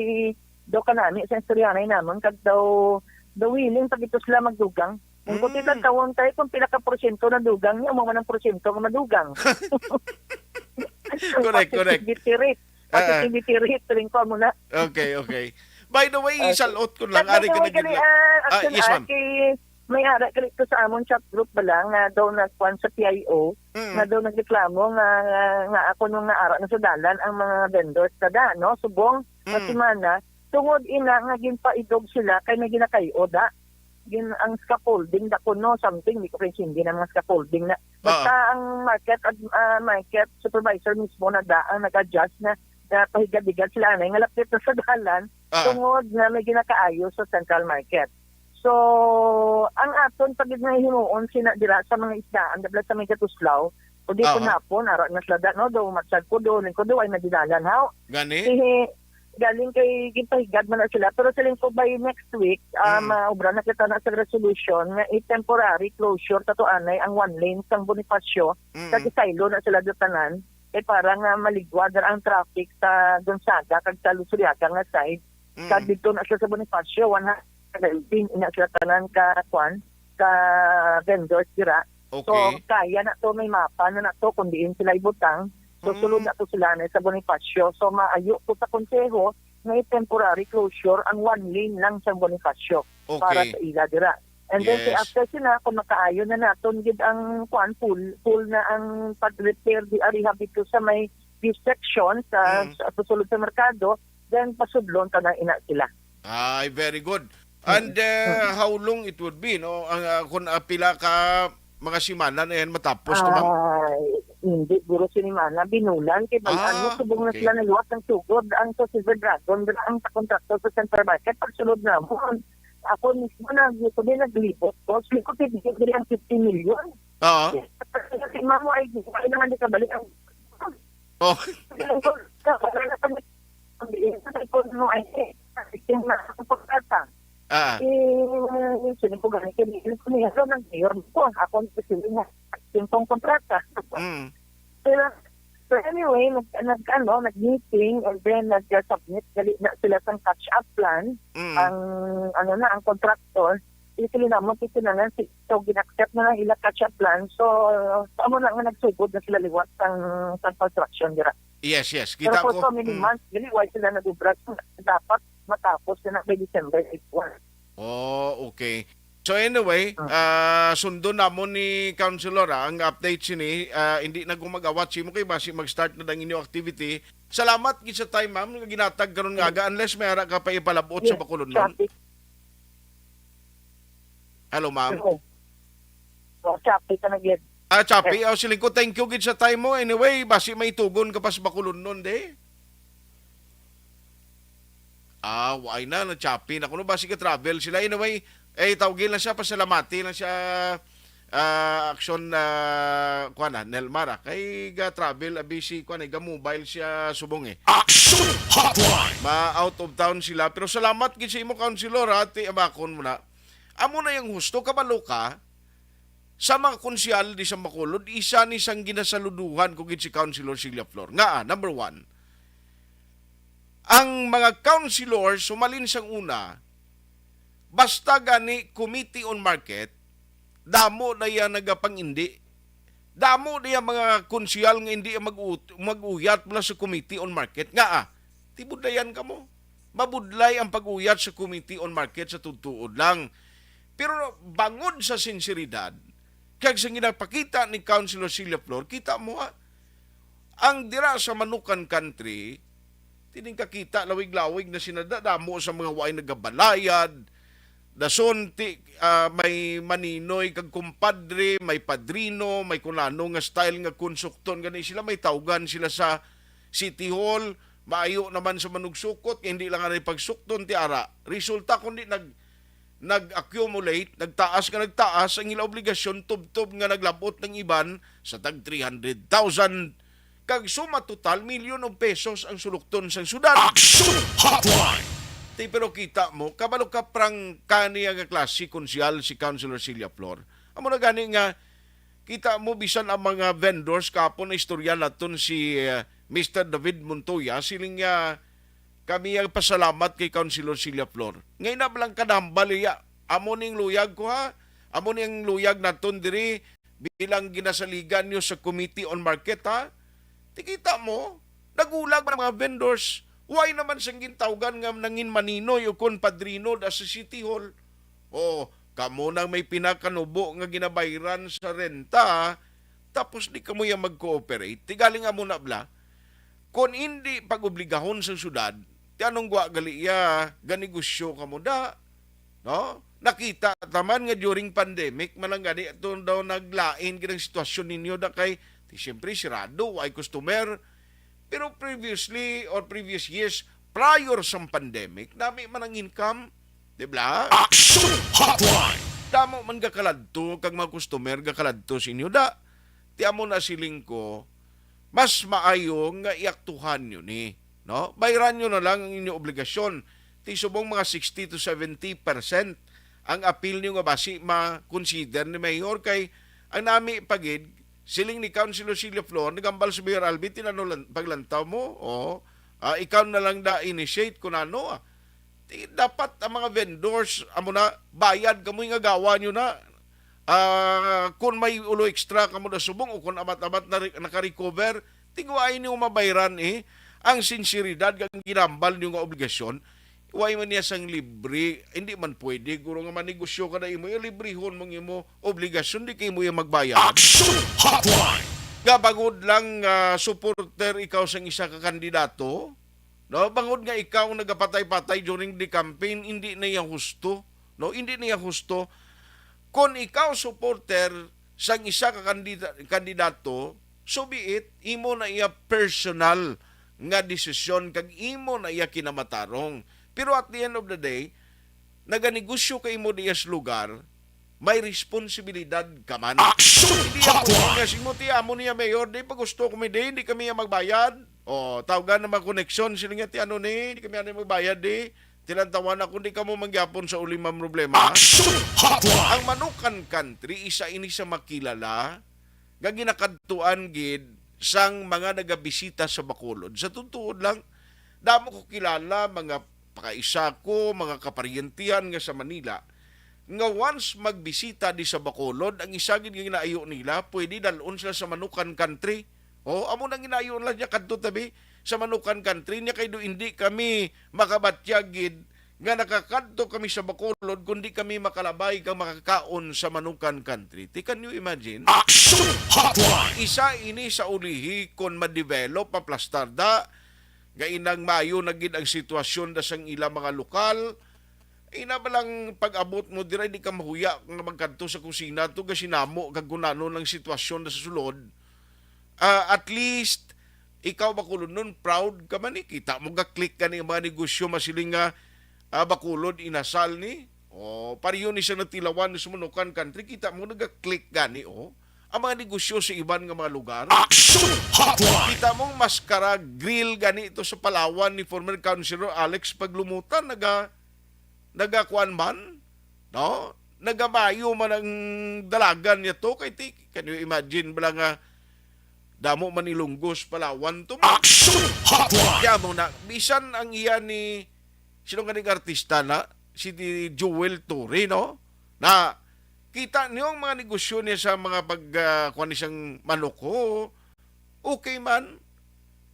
daw kanami sa istoryanay namon, kag daw, daw willing pa gito sila magdugang. Kung Mm. kita tawon tayo kung pila ka porsyento na dugang niya, mo man ang porsyento nga madugang. Correct, correct. Positivity rate. Ah, ah. Positivity rate, rin ko muna. Okay, okay. By the way, Okay. salot ko lang, Kag ari ka may naging gali, ah, ah, action, yes, ah, ma'am. kay may ara gali to sa amon chat group bala nga daw nagkuan sa P I O, Mm. nga daw nagreklamo nga, nga, nga ako nung naara na sa dalan ang mga vendors kada, no? Subong, sa Mm. semana, tungod ina nga ginpaidog sila kay may ginakay-o da. Gin-, ang scaffolding da kuno, something, di ko kaintindi na mga scaffolding na. Basta Ah. ang market ad-, ah, market supervisor mismo na da ang nag-adjust na, na pahigad-higad sila anay nga lapit na sa dalan Ah. tungod nga may ginakaayo sa Central Market. So, ang aton pa gid nga himuon sina dira sa mga isdaan, dabla sa may Katuslaw, kundi Ah. kung hapon, ara na sila da, no, do, matsag ko do, lingkod do, ay nadidalan, haw. Gani? Sihi, galing kay ginpahigad man na sila. Pero siling ko by next week, ah, Mm. maobra na kita na sa resolution nga i-temporary closure ta to anay ang one lane sang Bonifacio, Mm. kag isaylo na sila do tanan. Kay para nga maligwad na ang traffic sa Gonzaga kag sa Luzuriaga nga side. Mm. Kag dito na sila sa Bonifacio, one hundred nineteen, ina sila tanan ka, kwan, ka vendors dira. So, Okay. kaya na to, may mapa na na to kung diin sila ibutang. So, Mm. sulod na to sila na sa Bonifacio. So, maayo ko sa konseho nga i-temporary closure ang one lane lang sa Bonifacio Okay. para sa ila dira. And then, si Yes. after sila, kung makaayo na naton gid ang, kuan, full, full na ang pag-repair di ariha dito sa may view section sa, Mm. sa, sa sulod sa merkado, then pasudlon ta na ina sila. Ay, very good. And, uh, how long it would be, no? Ang, uh, kung, uh, pila ka mga semana na yan matapos, no, ma'am? Ay, hindi, siguro sinimana, binulan, kay bal-an mo, ah, subong na okay. Sila naliwat ng sugod. Ang sa Silver Dragon, ang sa kontraktor sa Central Market, pagsulod namon. Ako mismo na, gusto din naglibot ko. Sige ko, sige, sige, ang fifty million. Oo. Kasi mamo ay, ay naman di kabalik ang Oh. Wala na kami. Ang bilis na cellphone mo ay, yung na ang kontrata. Ah. Eh, sino po gani kami? Ano po niya? Ano nang mayor po? Ako ang sino nga. Yung pong kontrata. Mm. Pero, so anyway, nag, nag, ano, nag-meeting and then nag-submit dali na sila sang catch-up plan. Mm. Ang, ano na, ang contractor. Usually naman, kasi na lang, si, so, gin-accept na lang ila catch-up plan. So, amo na nga nagsugod na sila liwat sang, sang construction dira. Yes, yes. Pero kita for ko, so many mm. months, dili, why sila nag-ubra? Dapat matapos na by December eight one. Oh, okay. So anyway, Mm. ah, sundon namon ni Councilor, ah, ang update sini, ah, hindi na gumagawat simo kay basi mag-start na ang inyo activity. Salamat gid sa time, ma'am, nga ginatag karon nga aga, unless may ara ka pa ipalabot sa Yes, Bacolodnon. Traffic. Hello, ma'am. Hello. Oh, choppy ka na gid. Ah, choppy. Yes. Oh, siling ko, thank you gid sa time mo. Anyway, basi may tugon ka pa sa Bacolodnon, de. Ah, why na, na-choppy na kuno. Basi ka travel sila. Anyway, eh, tawgi lang siya, pasalamati lang siya, ah, action, ah, kuwan na, Nelmar, ah. Kay ga-travel, abi si, kuwan, eh, ga-mobile siya subong, eh. Action Hotline! Ma-out of town sila. Pero salamat gid sa imo, Councilor, ha. Ti, abakon mo na. Amo na yung husto, kabalo ka, sa mga konsehal di sa Bacolod, isa ni sang ginasaluduhan ko gid si Councilor Celia Flor. Nga, ah, number one, ang mga councilor, sumalin sang una, basta gani Committee on Market, damo na iya nagapangindi. Damo na iya mga konsehal nga hindi mag-, mag-uyat mula sa Committee on Market. Nga, ah, tibudlayan ka mo. Mabudlay ang pag-uyat sa Committee on Market sa tuod-tuod lang. Pero bangod sa sinseridad, kag sa ginapakita ni Councilor Celia Flor, kita mo ha, ang dira sa Manukan Country, tining kakita, lawig-lawig na sila, da-, damo sa mga waay nagabalayad, dason, ti, ah, may maninoy kag kumpadre, may padrino, may kunano nga style nga konsukton, gani sila, may tawgan sila sa City Hall, maayo naman sa manugsukot, nga hindi lang anay pagsukton, ti ara. Resulta, kundi nag-, nag-accumulate, nagtaas nga nagtaas ang ila obligasyon, tubtob nga naglabot ng iban sa tag three hundred thousand. Kag suma total, million of pesos ang sulukton sang syudad. Action Hotline! Ti, pero kita mo, kabalo ka prangka niya nga klase, konsehal si Councilor Celia Flor. Amo na gani nga, kita mo, bisan ang mga vendors, kapon na istorya naton si, eh, Mister David Montoya, siling niya, kami ang pasalamat kay Councilor Celia Flor. Ngayon na lang kanambal iya, amo ning luyag ko ha, amo ning luyag naton diri, bilang ginasaligan niyo sa Committee on Market, ha? Ti kita mo, nagulag man ang mga vendors. Why naman sang gintawgan nga nangin maninoy o kon padrino da sa City Hall? O, kamo nang may pinakanubo nga ginabayran sa renta, tapos di kamo ya mag-cooperate. Ti galing amo na bala, kon indi pag-obligahon sa syudad, ti anong gwa gali iya, ganegosyo kamo da? No? Nakita ta man nga during pandemic, man lang gani ato daw naglain gid ang sitwasyon ninyo da kay, ti, siyempre, sirado, way customer. Pero previously or previous years, prior sa pandemic, nami man ang income, di ba? Action Hotline! Damo man gakaladto, kag mga customer gakaladto sa inyo da. Ti amo na siling ko, mas maayo nga iaktuhan nyo ni, no? Bayran nyo na lang ang inyo obligasyon. Ti subong mga sixty to seventy percent ang apil nyo nga basi ma-consider ni Mayor kay ang nami pa gid, siling ni Councilor Celia Flor, nagambal si Mayor Alvin, tinano lang, paglantaw mo, o, ah, ikaw na lang da initiate kung ano, ah. Ti, dapat ang mga vendors, amo na, bayad kamo nga gawa nyo na. Ah, kung may ulo extra kamo na subong o kung amat-amat na re-, naka-recover, ti guway niyo mabayran, eh. Ang sinseridad kag ginambal niyo nga obligasyon, way man niya sang libre, hindi man pwede, guro, nga manegosyo ka na imo, yung librehon mong imo obligasyon, di kay mo yung magbayad. Action Hotline! Nga bangod lang, ah, supporter ikaw sang isa ka kandidato, No, bangod nga ikaw nagapatay-patay during the campaign, hindi na iya husto, no? Hindi na iya husto. Kung ikaw supporter sang isa ka kandida-, kandidato, so be it, imo na iya personal nga desisyon kag imo na iya kinamatarong. Pero at the end of the day, naganegosyo ka imo diya sa lugar, may responsibilidad ka man. Action Hindi ako Hotline! Nga si Muti, amo niya mayor, di pa gusto ko, di, hindi kami magbayad. O, tawgan na mga koneksyon, sila nga ti ano ni, hindi kami ano magbayad, di. Tilantawan ako, di ka mo mangyapon sa ulimang problema. Action Hotline! Ang Manukan Country, isa ini sa makilala nga ginakadtuan gid sang mga nagabisita sa Bacolod. Sa totoo lang, damo ko kilala, mga pakaisa ko, mga kaparyentihan nga sa Manila, nga once magbisita di sa Bacolod, ang isa gid nga ginaayo nila, pwede dalon sila sa Manukan Country. O, amo nang ginaayo nila niya kadto tabi sa Manukan Country niya, kay do hindi kami makabatyag gid nga nakakadto kami sa Bacolod kundi kami makalabay kag makakaon sa Manukan Country. Ti, can you imagine? Action Hotline! Isa ini sa ulihi kon ma-develop, maplastar da, nga inang maayo na gid ang sitwasyon da sang ila mga lokal. Ina ba lang pag-abot mo dira, di ka mahuya nga magkadto sa kusina to, gasinamo kag kung ano lang sitwasyon na sa sulod. Ah, at least, ikaw, Bacolodnon, proud ka man eh. Kita mo ga-click gani ang mga negosyo, masiling nga, ah, Bacolod, inasal ni. O, pareho ni sa natilawan ni sa Manukan Country, kita mo naga-click gani, oh. Ang mga negosyo sa iban nga mga lugar. Action Hotline! Kita mo, maskara grill gani ito sa Palawan ni former Councilor Alex Paglumutan, naga, nagakuan man, no? Nagamayo man ang dalagan niya to, kay ti, can you imagine bala nga damo man ilunggos Palawan to mo? Action Hotline! Kaya mo na, bisan ang iya ni, sino nga ning artista na? Si di Joel Torre, no? Na, kita niyo ang mga negosyo niya sa mga pag, ah, kuwan ni siyang manok, ho. Okay man.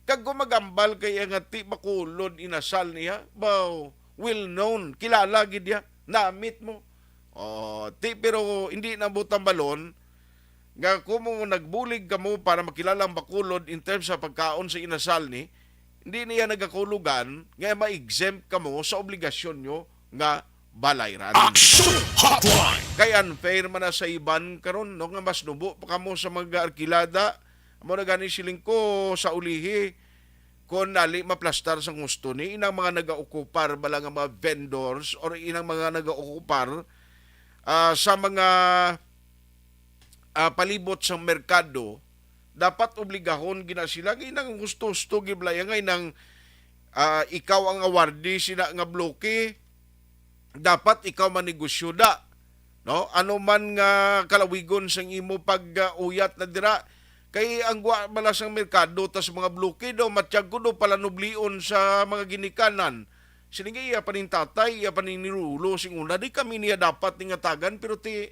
Kag kung magambal kay nga ti Bacolod inasal niya, baw, well known, kilala gid niya, namit mo. Oh, ti, pero hindi na mo tambalon nga kung mo nagbulig kamo para makilala ang Bacolod in terms sa pagkaon sa inasal ni, hindi niya nagakulugan nga ma-exempt kamo sa obligasyon nyo nga balayran. Action Hotline! Kay unfair man na sa iban karon, no, nga mas nubo pa kamo sa mga arkilada. Amo na gani siling ko sa ulihi, kung nali maplastar sang husto ni inang mga nagaokupar bala nga mga vendors or inang mga nagaokupar, ah, sa mga, ah, palibot sang merkado, dapat obligahon gina sila nga inang husto-husto giblaya nga inang, ah, ikaw ang awardi sina nga bloke, dapat ikaw manegosyo da, no? Ano man nga kalawigon sang imo pag-uyat na dira, kay ang gwa bala sang merkado tas mga bloke daw matyag ko daw palanublion sa mga ginikanan. Sini nga iya pa ning tatay, iya pa ning nirulo sing una, di kami niya dapat ningatagan, pero ti,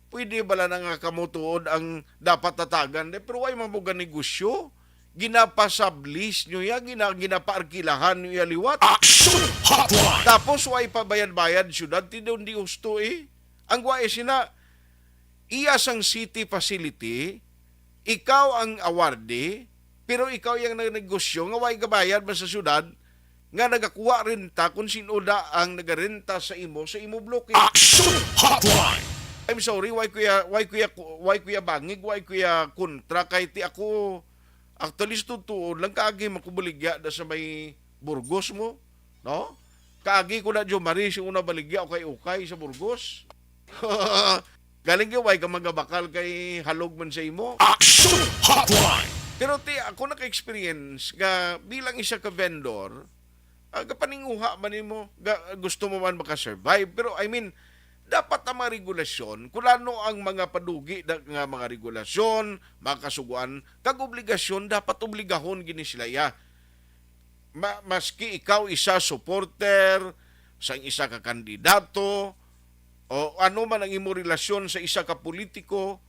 pwede bala na nga kamo tuod ang dapat tatagan, di? Pero way man mo ga negosyo, ginapasablis nyo ya, gina, ginapaarkilahan nyo ya liwat. Action Hotline! Tapos way pabayad-bayad siyudad, ti daw di husto eh. Ang wa eh sina, iya sang city facility, ikaw ang awarde, pero ikaw yang nagnegosyo nga way gabayad man sa siyudad, nga nagakuha renta kung sino da ang nagarenta sa imo, sa imo bloke. Action Hotline! I'm sorry, why kuya, why kuya, why kuya bangig, why kuya kontra kay ti ako, actually, sa totoo lang, kaagi man ko baligya da sa may Burgos mo, no? Kaagi ko na, Jo Marie, si una baligya, ukay-ukay sa Burgos. Galing kay way ka magabakal kay halog man sa imo. Action Hotline! Pero ti, ako naka-experience nga bilang isa ka vendor, ah, gapaninguha man nimo, ga, gusto mo man maka-survive. Pero I mean, dapat ang mga regulasyon, kung ano ang mga padugi da, nga mga regulasyon, mga kasuguan, kag obligasyon, dapat obligahon gini sila iya. Ma-, maski ikaw isa supporter sang isa ka kandidato, o ano man ang imo relasyon sa isa ka politiko,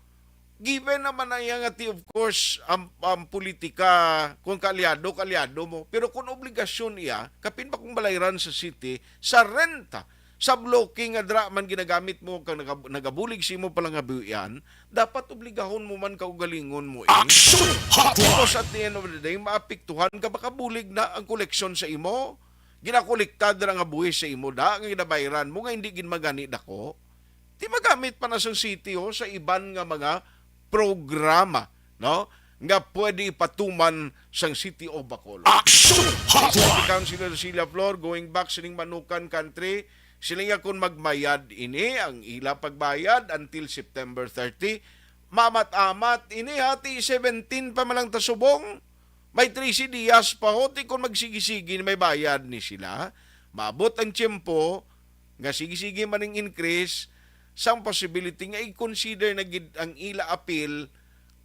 given naman na iya nga ti, of course, ang, ang politika, kung kaalyado, kaalyado mo. Pero kung obligasyon iya, kapin ba kung balayran sa city, sa renta, Sa bloke nga dira man ginagamit mo kang nagab-, nagabulig sa imo palangabuhian, dapat obligahon mo man kaugalingon mo, eh. Action Hotline! Because at the end of the day, maapektuhan ka, makabulig na ang koleksyon sa imo. Ginakolekta dira nga buhis sa imo da, nga ginabayran mo, nga hindi gid magani dako. Di magamit pa na sang city, oh, sa iban nga mga programa, no, nga pwede ipatuman sang City of Bacolod. Action Hotline! City Councilor Celia Flor, going back sining Manukan Country, sila nga kung magmayad ini, ang ila pagbayad until September thirty, mamat-amat ini, hati seventeen pa man lang ta subong. May trese dias pa ho, ti kon magsigi-sigi ni may bayad ni sila. Maabot ang tiyempo nga sige-sige man ang increase, sang possibility nga i-consider na gid ang ila appeal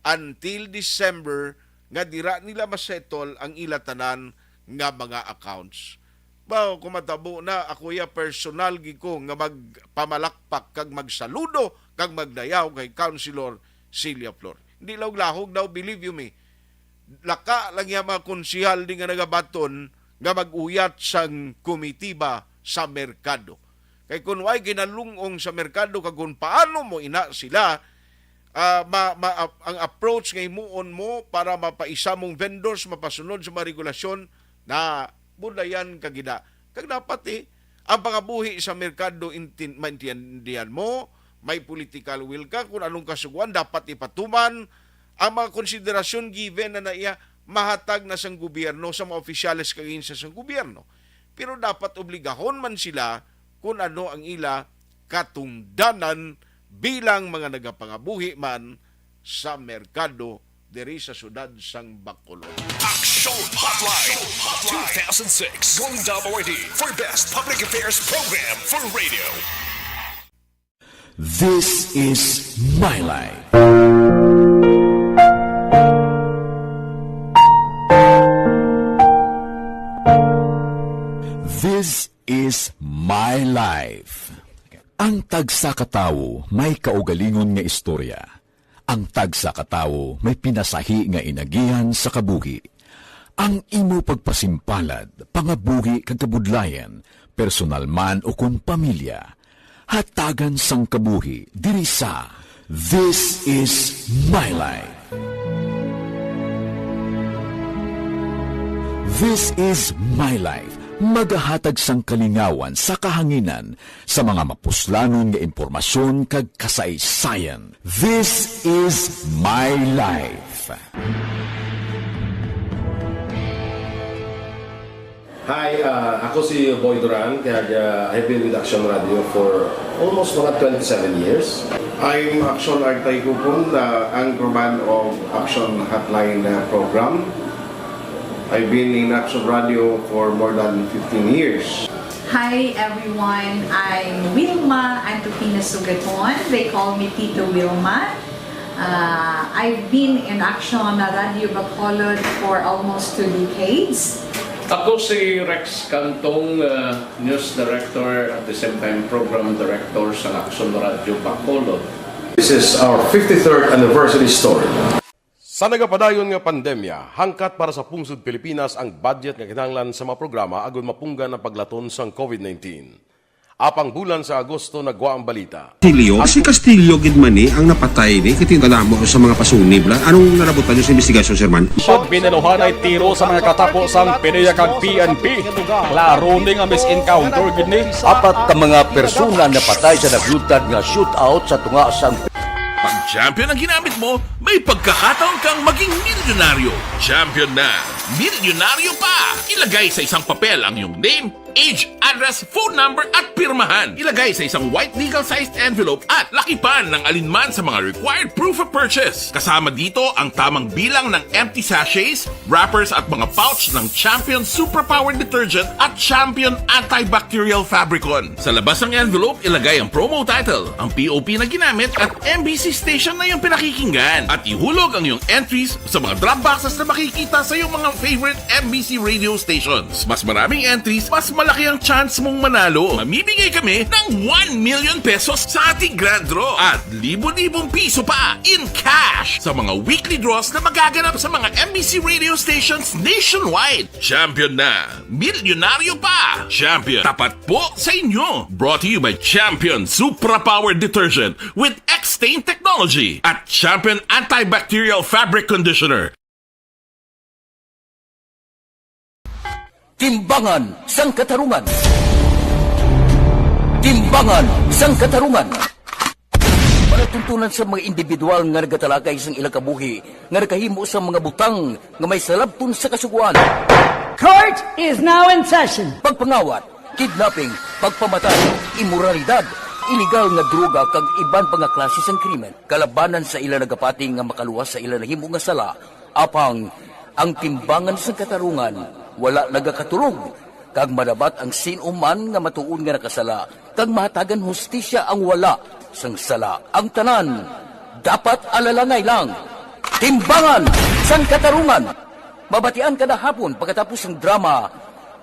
until December, nga dira nila masettle ang ila tanan nga mga accounts. Ba, kung matabo na, ako ya personal gid ko nga magpamalakpak kag magsaludo kag magdayaw kay Councilor Celia Flor. Hindi lahog-lahog daw, believe you me. Laka lang ya mga konsehal di nga nagabaton nga mag-uyat sang komitiba sa merkado. Kay kun way ginalung-ong sa merkado, kag kun paano mo ina sila, ah, ma-, ma-, ap-, ang approach nga himuon mo para mapaisa mong vendors, mapasunod sa mga regulasyon, na budayan ka gid na. Kag dapat, eh, ang pangabuhi sa merkado, intin-, maintindihan mo, may political will ka, kung anong kasuguan dapat ipatuman, ang mga konsiderasyon given na na iya mahatag na sang gobyerno sa mga opisyales kag ahensya sang gobyerno. Pero dapat obligahon man sila kung ano ang ila katungdanan bilang mga nagapangabuhi man sa merkado diri sa siyudad sang Bacolod. Action Hotline two thousand six Golden Dome Awardee for Best Public Affairs Program for Radio. This is My Life. This is My Life. Ang tagsa ka tawo may kaugalingon nga istorya. Ang tagsa ka tawo may pinasahi nga inagihan sa kabuhi. Ang imo pagpasimpalad, pangabuhi kag kabudlayan, personal man ukon pamilya, hatagan sang kabuhi diri sa This Is My Life. This Is My Life, magahatag sang kalingawan sa kahanginan sa mga mapuslanon nga impormasyon kag kasaysayan. This Is My Life. Hi, ah, ako si Boy Duran, kag, ah, I've been with Action Radio for almost mga twenty-seven years. I'm Action Artay Kupon, ah, anchorman of Action Hotline, ah, program. I've been in Action Radio for more than fifteen years. Hi everyone, I'm Wilma Antupina Sugaton. They call me Tito Wilma. Uh, I've been in Action Radio Bacolod for almost two decades. Ako si Rex Cantong, uh, news director, at the same time program director sa Action Radio Bacolod. This is our fifty-third anniversary story. Sa nagapadayon nga pandemya, hangkat para sa pungsod Pilipinas ang budget nga kinahanglan sa mga programa agud mapunggan ang paglaton sang COVID nineteen. Apang bulan sa Agosto nagwa ang balita. Castillo, si Castillo gid man ni ang napatay ni, kay tingala mo sa mga pasunib la. Anong nalabutan niyo sa investigasyon, Sir Man? Pag binaluhanay tiro sa mga katapo sang PDEA kag P N P. Klaro ni nga mis-encounter gid ni. Apat ka mga persona napatay sa naglutad nga shootout sa tunga sang Pag champion ang ginamit mo, may pagkakataon kang maging milyonaryo. Champion na! Milyonaryo pa! Ilagay sa isang papel ang iyong name, age, address, phone number, at pirmahan. Ilagay sa isang white legal-sized envelope at lakipan ng alinman sa mga required proof of purchase. Kasama dito ang tamang bilang ng empty sachets, wrappers, at mga pouch ng Champion Superpower Detergent at Champion Antibacterial Fabricon. Sa labas ng envelope, ilagay ang promo title, ang P O P na ginamit, at M B C station na iyong pinakikinggan. At ihulog ang iyong entries sa mga drop boxes na makikita sa iyong mga favorite M B C radio stations. Mas maraming entries, mas Malaki ang chance mong manalo. Mamimigay kami ng one million pesos sa ating grand draw at libo-libong piso pa in cash sa mga weekly draws na magaganap sa mga M B C radio stations nationwide. Champion na, milyonaryo pa. Champion, tapat po sa inyo. Brought to you by Champion Supra Power Detergent with X-Stain Technology at Champion Antibacterial Fabric Conditioner. Timbangan sang Katarungan. Timbangan sang Katarungan. Palatuntunan sa mga individual nga nagatalakay sang ilang kabuhi nga nakahimo sang mga butang nga may salabton sa Kasugoan. Court is now in session. Pagpangawat, kidnapping, pagpamatay, imoralidad, iligal nga droga kag iban pa nga klase sang krimen kalabanan sa ila nagapati nga makaluwas sa ila nahimo nga sala. Apang ang timbangan sang katarungan wala nagakaturog, kag madabat ang sin-o man nga matuod nga nakasala, kag mahatagan hustisya ang wala sang sala. Ang tanan dapat alalangay lang. Timbangan sang Katarungan, mabatian kada hapon pagkatapos sang drama,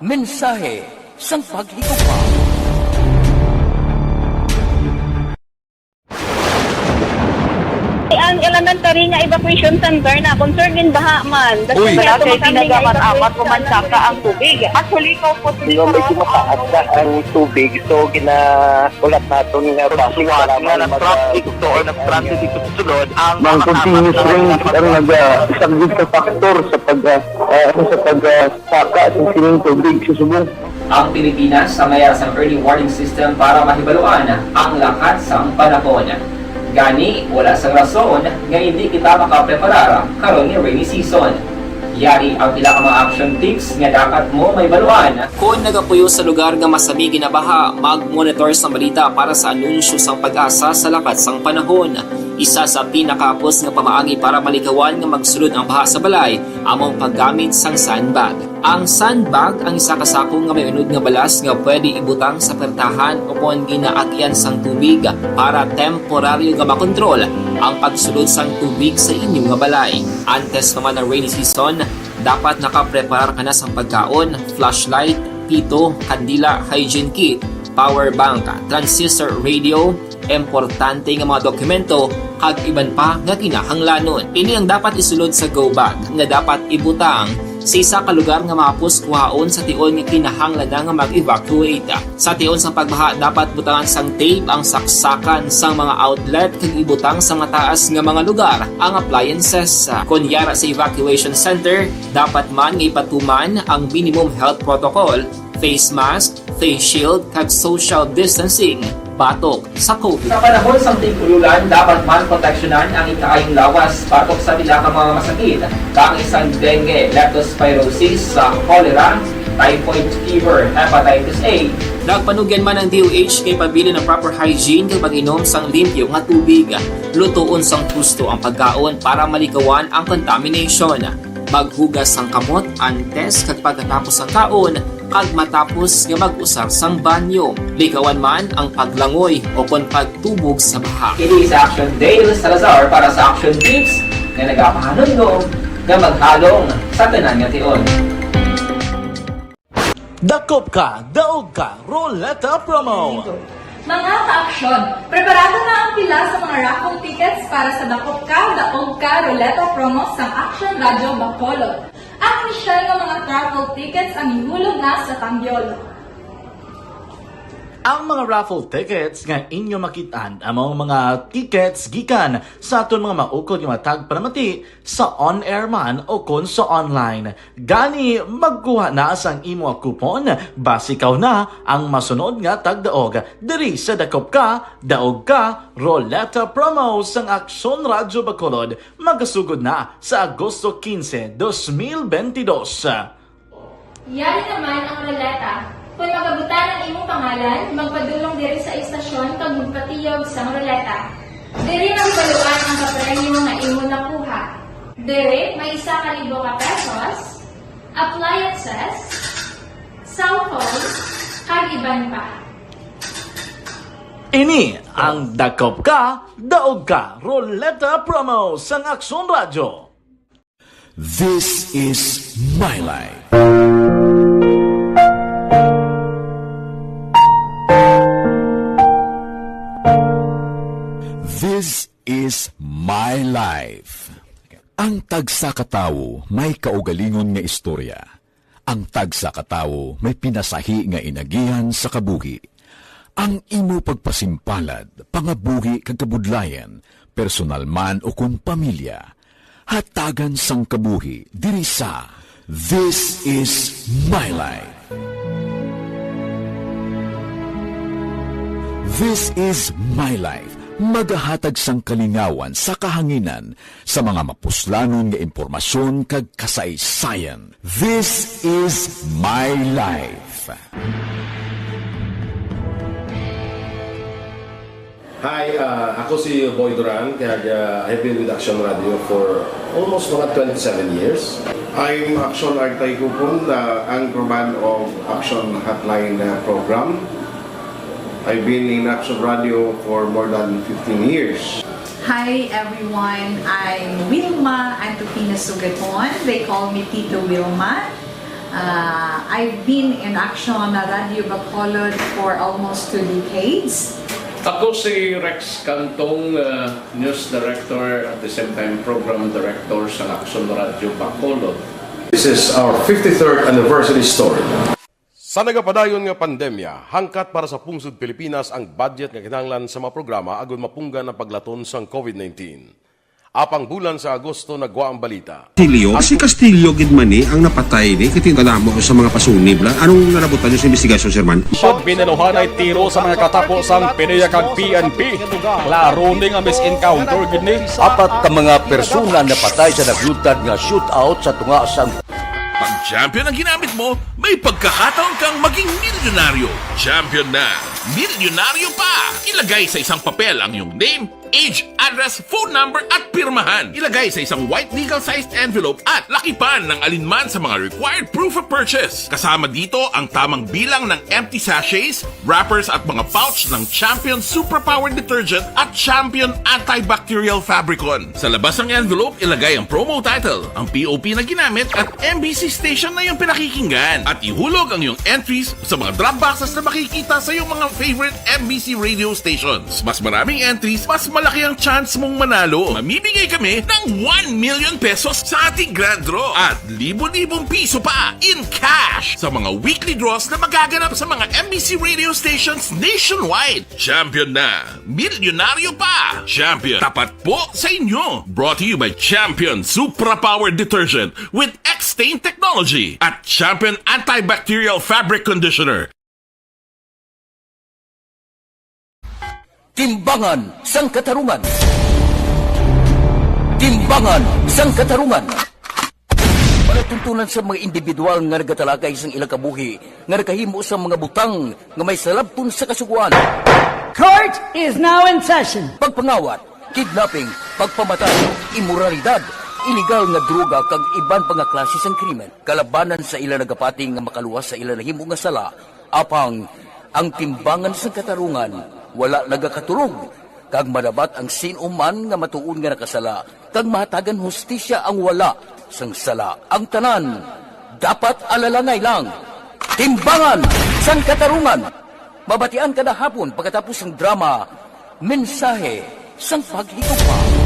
Mensahe sang Paghigugma. Ang elementary nga evacuation center na concerned in baha man. That's Uy. why Wala ato kay kami nga ginagaman-amat evacuation ko man center. Saka ang tubig. Actually, ko po Nga medyo mataas na ang tubig, so ginaulat naton nga base Suwat lamang nga nag-traffic mag- to or nag-transit ito sa sulod ang Ang continuous rain ang nag-saglit sa factor sa pag ah, ah, ano, sa pag ah, saka sa sining tubig sa subong. Ang Pilipinas sa mayar sang early warning system para mahibaluan ang lakat sang panahon. Gani, wala sang rason nga indi kita makapreparar karon nga rainy season. Yari ang pila ka mga action tips nga dapat mo mahibaluan. Kon nagapuyo sa lugar nga masami ginabaha, mag-monitor sang balita para sa anunsyo sang PAGASA sa lakat sang panahon. Isa sa pinakahapos nga pamaagi para malikawan nga magsulod ang baha sa balay amo ang paggamit sang sandbag. Ang sandbag ang isa ka sako nga may unod nga balas nga pwede ibutang sa pertahan o kon ginaagyan sang tubig para temporaryo nga makontrol ang pagsulod sang tubig sa inyo nga balay. Antes pa man ang rainy season, dapat nakapreparar ka na sang pagkaon, flashlight, pito, kandila, hygiene kit, power bank, transistor radio, importante nga mga dokumento, kag iban pa nga kinahanglanon. Ini ang dapat isulod sa go bag nga dapat ibutang sa isa ka lugar nga mahapos kuhaon sa tion nga kinahanglan na nga mag-evacuate. Sa tion sang pagbaha, dapat butangan sang tape ang saksakan sang mga outlet kag ibutang sa mataas nga mga lugar ang appliances. Kon yara sa evacuation center, dapat man nga ipatuman ang minimum health protocol, face mask, face shield, kag social distancing batok sa COVID. Sa panahon sang tig-ululan, dapat man proteksyonan ang ikaayong lawas batok sa pila ka mga masakit, kaangay sang dengue, leptospirosis, sa cholera, typhoid fever, hepatitis A. Nagpanugyan man ang D O H kay pabilin ang proper hygiene kag pag-inom sang limpyo nga tubig. Lutoon sang husto ang pagkaon para malikawan ang contamination. Maghugas sang kamot antes kag pagkatapos sang kaon, kag matapos nga mag-usar sang banyo. Likawan man ang paglangoy o kon pagtubog sa baha. Ini sa Action Dale Salazar para sa Action Tips nga nagapahanumdom nga maghalong sa tanan nga tion. Dakop ka, daog ka, Roleta Promo! Mga ka-aksyon, preparado na ang pila sa mga raffle tickets para sa Dakop Ka, Daog Ka, Roleta Promo sang Action Radio Bacolod. Ang espesyal nga mga raffle tickets ang ihulog na sa Tambiolo. Ang mga raffle tickets nga inyo makit-an amo ang mga tickets gikan sa aton mga maukod nga mga tagpanamati sa on-air man o kon sa online. Gani, magkuha na sang imo coupon, basi ikaw na ang masunod nga tagdaog diri sa Dakop Ka, Daog Ka, Roleta Promo sang Aksyon Radyo Bacolod, magasugod na sa Agosto quince, dos mil veintidós. Yari naman ang roleta. Kon magabutang ang imong pangalan, magpadulong diri sa istasyon kag magpatiyog sang roleta. Diri mahibaluan ang kapremyo nga imo nakuha. Diri may isa ka libo ka pesos, appliances, cellphone, kag iban pa. Ini ang Dakop Ka, Daog Ka, Roleta Promo sang Aksyon Radyo. This is My Life. My Life. Ang tagsa ka tawo may kaugalingon nga istorya. Ang tagsa ka tawo may pinasahi nga inagihan sa kabuhi. Ang imo pagpasimpalad, pangabuhi kag kabudlayan, personal man o kon pamilya, hatagan sang kabuhi diri sa This is My Life. This is My Life, magahatag sang kalingawan sa kahanginan sa mga mapuslanon nga impormasyon kag kasaysayan. This is My Life. Hi, ah, ako si Boy Duran, kag, ah, I've been with Action Radio for almost mga twenty-seven years. I'm Action Artay Kupon, the anchorman of Action Hotline, uh, program. I've been in Action Radio for more than fifteen years. Hi everyone, I'm Wilma Antupina Sugaton. They call me Tito Wilma. Uh, I've been in Action Radio Bacolod for almost two decades. Ako si Rex Cantong, uh, news director, at the same time program director sa Action Radio Bacolod. This is our fifty-third anniversary story. Sa nagapadayon nga pandemya, hangkat para sa pungsod Pilipinas ang budget nga kinahanglan sa mga programa agud mapunggan ang paglaton sang COVID nineteen. Apang bulan sa Agosto nagwa ang balita. Castillo? Si Castillo gid man ni ang napatay ni, kay tingala mo sa mga pasunib la. Anong nalabutan niyo sa investigasyon, Sir Man? Sud, binaluhanay tiro sa mga katapo sang PDEA kag P N P. Klaro ni nga mis-encounter gid ni. Apat ka mga persona napatay sa naglutad nga shootout sa tunga sang Pag champion ang ginamit mo, may pagkakataon kang maging milyonaryo. Champion na, milyonaryo pa! Ilagay sa isang papel ang iyong name, age, address, phone number, at pirmahan. Ilagay sa isang white legal-sized envelope at lakipan ng alinman sa mga required proof of purchase. Kasama dito ang tamang bilang ng empty sachets, wrappers at mga pouch ng Champion Superpower Detergent at Champion Antibacterial Fabricon. Sa labas ng envelope, ilagay ang promo title, ang P O P na ginamit at M B C station na iyong pinakikinggan. At ihulog ang iyong entries sa mga drop boxes na makikita sa iyong mga favorite M B C radio stations. Mas maraming entries, mas malaki ang chance mong manalo. Mamimigay kami ng one million pesos sa ating grand draw at libo-libong piso pa in cash sa mga weekly draws na magaganap sa mga M B C radio stations nationwide. Champion na! Milyonaryo pa! Champion, tapat po sa inyo! Brought to you by Champion Supra Power Detergent with X-Stain Technology at Champion Antibacterial Fabric Conditioner. Timbangan sang Katarungan. Timbangan sang Katarungan. Palatuntunan sa mga individual nga nagatalakay sang ilang kabuhi nga nakahimo sa mga butang nga may salabton sa kasugoan. Court is now in session. Pagpangawat, kidnapping, pagpamatay, imoralidad, iligal nga droga kag iban pa nga klase sang krimen kalabanan sa ila nagapati nga makaluwas sa ila nahimo nga sala. Apang ang timbangan sang katarungan wala nagakaturog, kag madabat ang sin-o man nga matuod nga nakasala, kag mahatagan hustisya ang wala sang sala. Ang tanan dapat alalangay lang. Timbangan sang Katarungan. Mabatian kada hapon pagkatapos sang drama, Mensahe sang Paghigugma.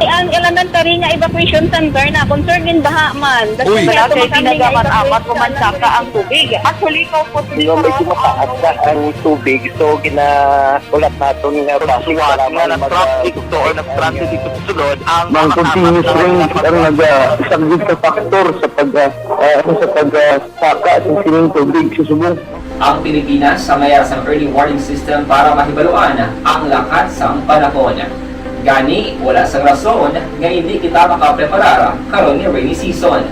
Ang elementary nga evacuation center na concern in baha man. Uy. Wala kay pinagaman amat pumansaka ang tubig. Actually, ikaw po, medyo mataas na ang tubig, so ginaulat naton nga basi nga wala man nag-traffic to or nag-transit ito sulod ang mga continuous rain ang nag-, ah, isang big factor sa pag, ah, ah, ano, sa pag, ah, saka sa sining tubig sa subong. Ang Pilipinas sa mayara sang early warning system para mahibaluan ang lakat sang panahon. Gani, wala sang rason nga indi kita makapreparar karon ni rainy season.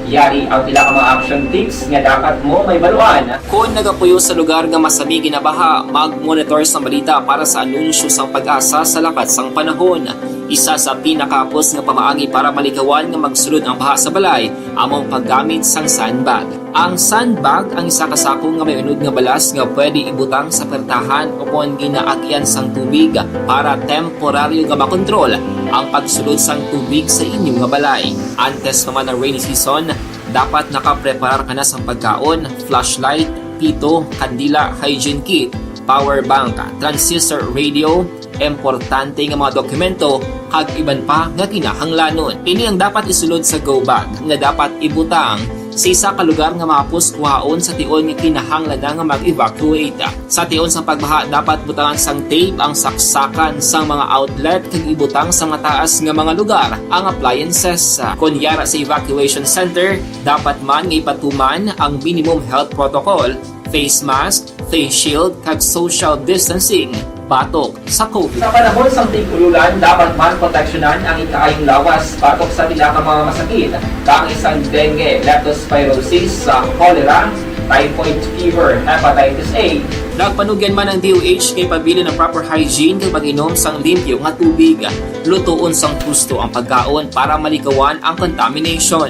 Yari ang pila ka mga action tips nga dapat mo mahibaluan. Kon nagapuyo sa lugar nga masami ginabaha, mag-monitor sang balita para sa anunsyo sang PAGASA sa lakat sang panahon. Isa sa pinakahapos nga pamaagi para malikawan nga magsulod ang baha sa balay amo ang paggamit sang sandbag. Ang sandbag ang isa ka sako nga may unod nga balas nga pwede ibutang sa pertahan o kon ginaagyan sang tubig para temporaryo nga makontrol ang pagsulod sang tubig sa inyo nga balay. Antes pa man ang rainy season, dapat nakapreparar ka na sang pagkaon, flashlight, pito, kandila, hygiene kit, power bank, transistor radio, importante nga mga dokumento, kag iban pa nga kinahanglanon. Ini ang dapat isulod sa go bag nga dapat ibutang sa isa ka lugar nga mahapos kuhaon sa tion nga kinahanglan na nga mag-evacuate. Sa tion sang pagbaha, dapat butangan sang tape ang saksakan sang mga outlet kag ibutang sa mataas nga mga lugar ang appliances. Kon yara sa evacuation center, dapat man nga ipatuman ang minimum health protocol, face mask, face shield, kag social distancing batok sa COVID. Sa panahon sang tig-ululan, dapat man proteksyonan ang ikaayong lawas batok sa pila ka mga masakit, kaangay sang dengue, leptospirosis, sa cholera, typhoid fever, hepatitis A. Nagpanugyan man ang D O H kay pabilin ang proper hygiene kag pag-inom sang limpyo nga tubig. Lutoon sang husto ang pagkaon para maligawan ang contamination.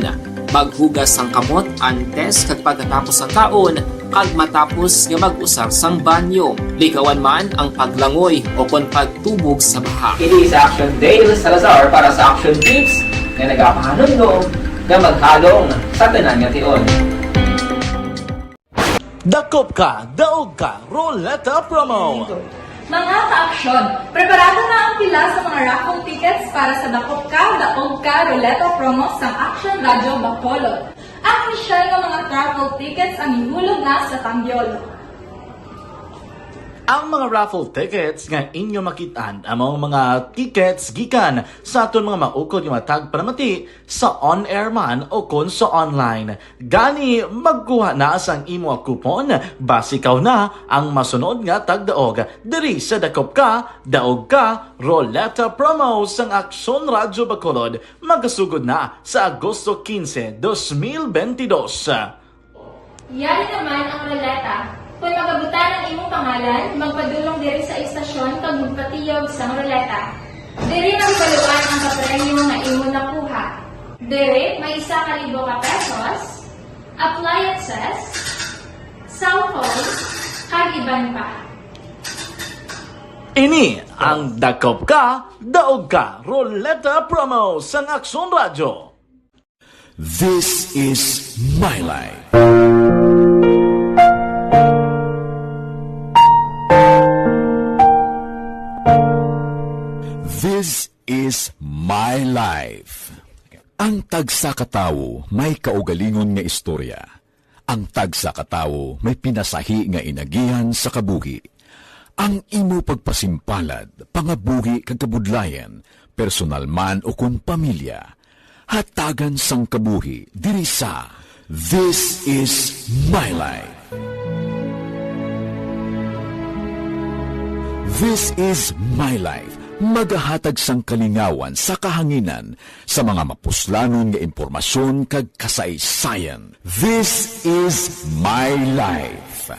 Maghugas sang kamot antes kag pagkatapos sang kaon, kag matapos nga mag-usar sang banyo. Ligawan man ang paglangoy o kon pagtubog sa baha. Ini sa Action Dale Salazar para sa Action Tips nga nagapahanumdom nga maghalong sa tanan nga tion. Dakop ka, daog ka, Roleta Promo! Mga ka-aksyon, preparado na ang pila sa mga raffle tickets para sa Dakop Ka, Daog Ka, Roleta Promo sang Action Radio Bacolod. Ang opisyal nga mga raffle tickets ang ihulog na sa Tambiol. Ang mga raffle tickets nga inyo makit-an amo ang mga tickets gikan sa aton mga maukod nga mga tagpanamati sa on-air man o kon sa online. Gani, magkuha na sang imo coupon, basi ikaw na ang masunod nga tagdaog diri sa Dakop Ka, Daog Ka, Roleta Promo sang Aksyon Radyo Bacolod, magasugod na sa Agosto quince, dos mil veintidós. Yari naman ang roleta. Kung magabutan ang imong pangalan, magpadulong diri sa istasyon kag magpatiyog sang roleta. Diri magpaluan ang kapremyo nga imo nakuha. Diri may isa ka libo ka pesos, appliances, cellphone, kag iban pa. Ini ang Dakop Ka, Daog Ka Roleta Promo sang Aksyon Radyo. This is my life. This is my life. Ang tagsa ka tawo may kaugalingon nga istorya. Ang tagsa ka tawo may pinasahi nga inagihan sa kabuhi. Ang imo pagpasimpalad, pangabuhi kag kabudlayan, personal man ukon pamilya, hatagan sang kabuhi diri sa This Is My Life. This Is My Life, magahatag sang kalingawan sa kahanginan sa mga mapuslanon nga impormasyon kag kasaysayan. This Is My Life.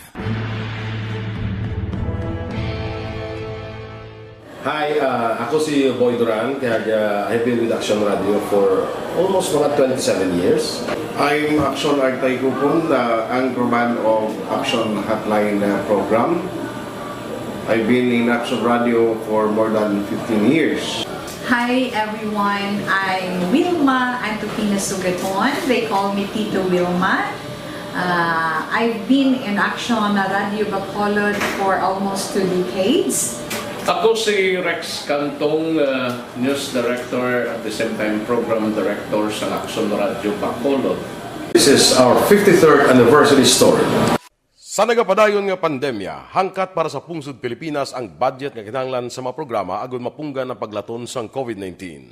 Hi, ah, ako si Boy Duran, kag, ah, I've been with Action Radio for almost mga twenty-seven years. I'm Action Artay Gupon, the anchorman of Action Hotline, ah, program. I've been in Action Radio for more than fifteen years. Hi everyone, I'm Wilma Antupina Sugaton. They call me Tito Wilma. Uh, I've been in Action Radio Bacolod for almost two decades. Ako si Rex Cantong, uh, News Director, at the same time Program Director sa Action Radio Bacolod. This is our fifty-third anniversary story. Sa nagapadayon nga pandemya, hangkat para sa pungsod Pilipinas ang budget nga kinahanglan sa mga programa agud mapunggan ang paglaton sang COVID nineteen.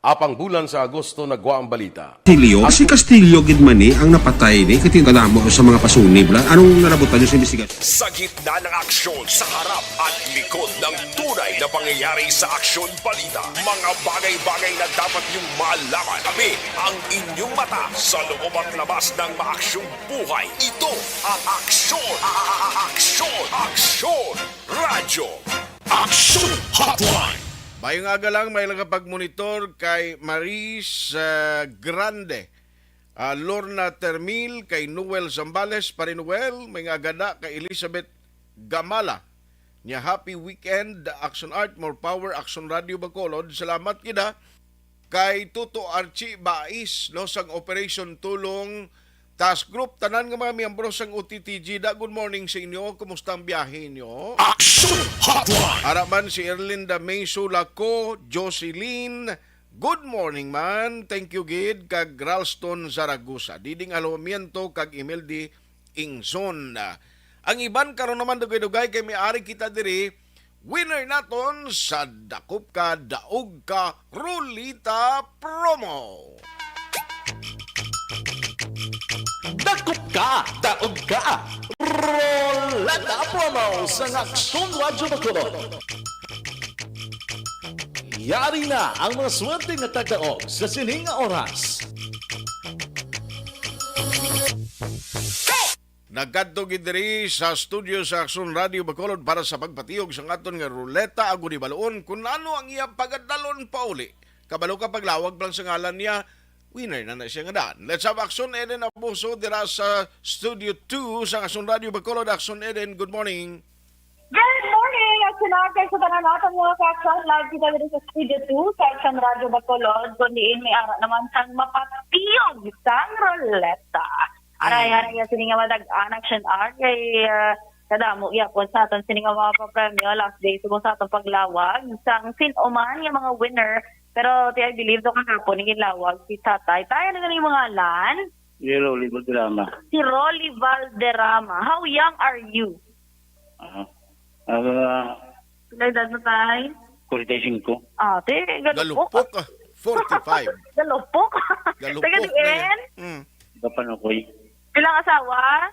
Apang bulan sa Agosto nagwa ang balita. Castillo, si Castillo gid man ni ang napatay ni, kay tinala mo sa mga pasunib la. Anong nalabutan niyo sa investigasyon? Sa gitna ng aksyon, sa harap at likod ng tunay na pangyayari sa aksyon balita, mga bagay-bagay na dapat niyong malaman. Kami ang inyong mata sa loob at labas ng maaksyong buhay. Ito ang Aksyon, a-, a-, a-, Aksyon, Aksyon Radyo. Aksyon Hotline. Mayong aga lang, may lang pagmonitor kay Maris, ah, Grande, ah, Lorna Termil, kay Noel Zambales, Pare Noel, may nga aga na kay Elizabeth Gamala. Nya, happy weekend, Action Art, more power, Action Radio Bacolod. Salamat gid, ha. Kay Toto Archie Bais, no, sang Operation Tulong task group, tanan nga mga miyembro sang O T T G, da, good morning sa inyo. Kumusta ang biyahe inyo? Action Hotline! Ara man si Erlinda May Sulaco, Jocelyn, good morning man. Thank you gid kag Ralston Zaragoza, Diding Alojamiento kag Imeldi Ingson. Ang iban karon naman dugay-dugay kay may ari kita diri. Winner naton sa Dakop Ka, Daog Ka Ruleta Promo. Dakop Ka, Daog Ka Ruleta Promo sa Aksyon Radyo Bacolod. Yari na ang mga swerte nga tagdaog sa sining nga oras. Nagkadto gid diri sa studio sa Aksyon Radio Bacolod para sa pagpatiyog sa aton nga ruleta, agod ibaluon kung ano ang iya pagadalon pauli. Kabalo ka, paglawag pa lang sa ngalan niya, winner na na siya nga daan. Let's have Aksyon Eden Abuso dira sa Studio two sa Aksyon Radio Bacolod. Aksyon Eden, good morning. Good morning! At sinakay sa tanan natin mga ka-Aksyon, live kita diri sa Studio two sa Aksyon Radio Bacolod, kung diin may ara naman sang mapatiyog sang ruleta. Aray, mm, aray, sini nga madag-an, Aksyon R, kay, ah, kadamo gyapon sa aton sini nga mga papremyo, last day subong sa aton paglawag sang sin-o man nga mga winner. Pero ti, I believe do kahapon ginlawag si Tatay. Tay, ano gani imong ngalan? Si Rolly Valderrama. Si Rolly Valderrama. How young are you? Ah, ah, Pila edad mo, Tay? Forty-five. Ah, te, galupok. Galupok, ah. Forty-five. Galupok. Galupok. Taga na diin? Mm. Gapan ako'y Ilang asawa?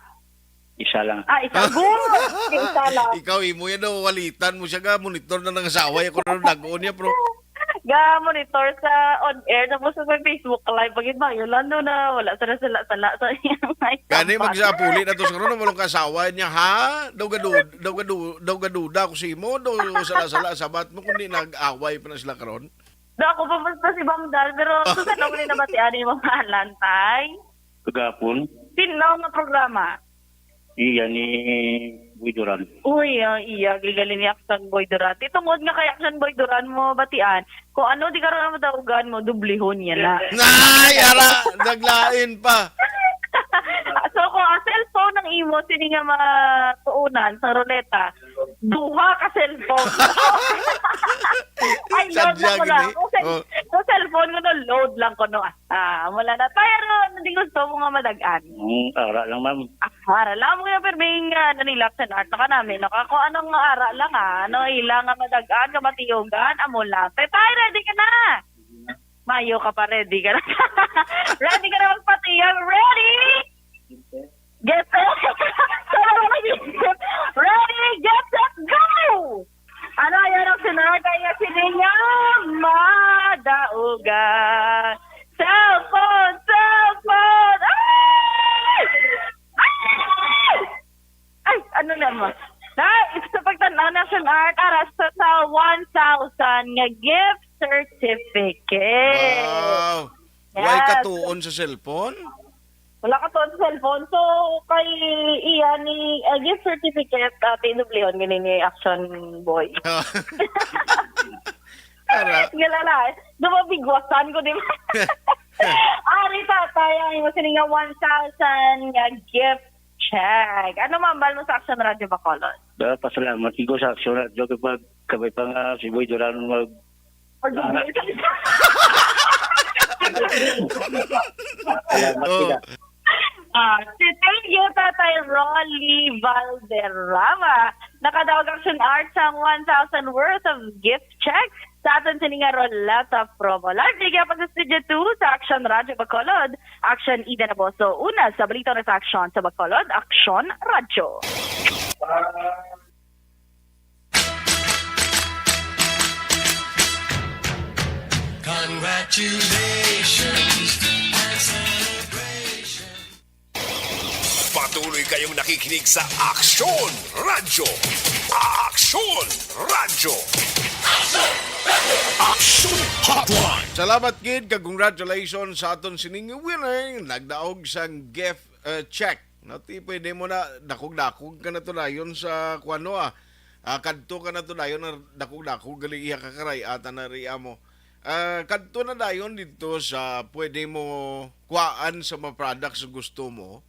Isa lang. Ah, isa. Good! Isa lang. Ikaw, imo yan, no? Walitan mo siya, ga monitor na ng asawa. Ako na nag-on niya, bro. Ga monitor sa on air, tapos sa may Facebook Live, pag yun, yun lang, no, na wala sila, sila, sila, sa iyang may Gani, sambat. Magsapuli na to sa karon, walong kasawa niya, ha? Daw gadu-, daw gadu-, daw gaduda ako sa imo, daw sala-sala, sabat mo, kundi nag-away pa na sila karon. Da ako pa, basta si Bangdal, pero susunod ko rin nabatian yung mga alantay. Kagapon? Sino nga programa? Iya ni Boy Duran. Uy, ah, iya, gigaling ni Aksyon Boy Duran. Ti tungod nga kay Aksyon Boy Duran mo batian, kung ano di karon ang madaugan mo, dublihon niya na. Nay, ara, naglain pa. So, kung ang cellphone ng imo, sini nga mga tuunan sa ruleta, duha ka cellphone. Ay, load lang ko na. Kung cell-, kung cellphone ko, no, load lang ko, no. Ah, wala na. Tay, ano, ano di gusto mo nga madagan? Mm, ara lang, ma'am. Ah, ara lang mo yung pirming, ah, nanilak sa art na ka namin. No? Kung anong ara lang, ah. Ano, ilang nga madagan, kamatiyogan, amo lang. Tay, tay, ready ka na? Mayo ka pa, ready ka na? Ready ka na magpatiyag? Ready? Get set! Ready, get set, go! Ano, yan ang sinarga niya, sini nga madaugan. Cellphone, cellphone! Ay! Ay! Ay, ano naman? Na, sa pagtanaw na sa art, ara sa, sa one thousand nga gift certificate. Wow! Way Yes. katuon sa cellphone? Wala ka to sa cellphone. So, kay iya ni, uh, gift certificate, uh, tinublihon gini ni Action Boy. Ara. Galala, eh. Dumabigwasan ko, di ba? Ari, tatay, ang imo sini nga one thousand nga gift check. Ano mambal mo sa Action Radio Bacolod? Da, pasalamat ko sa Action Radio kapag kabay pa nga si Boy Duran mag Pag- Salamat Oh. sila. Ah, si thank you, Tatay Rolly Valderrama. Nakadaog Action Art sang one thousand worth of gift check sa aton sini nga Roleta promo. Live ni pag sa Studio two sa Action Radio Bacolod. Action Ida Naboso. Una sa balita na sa Action sa Bacolod, Action Radio. Congratulations and celebration. Patuloy kayong nakikinig sa Aksyon Radyo. Aksyon Radyo. Aksyon Hotline. Salamat gid kag congratulations sa aton sining winner nagdaog sang gift, uh, check. No, ti pwede mo na dakog-dakog ka na to dayon sa kuan, no, ah. Ah, kadto ka na to dayon na dakog-dakog gali iya ka karay-atan na ria mo. Ah, kadto na dayon didto sa pwede mo kuhaan sa mga products nga gusto mo.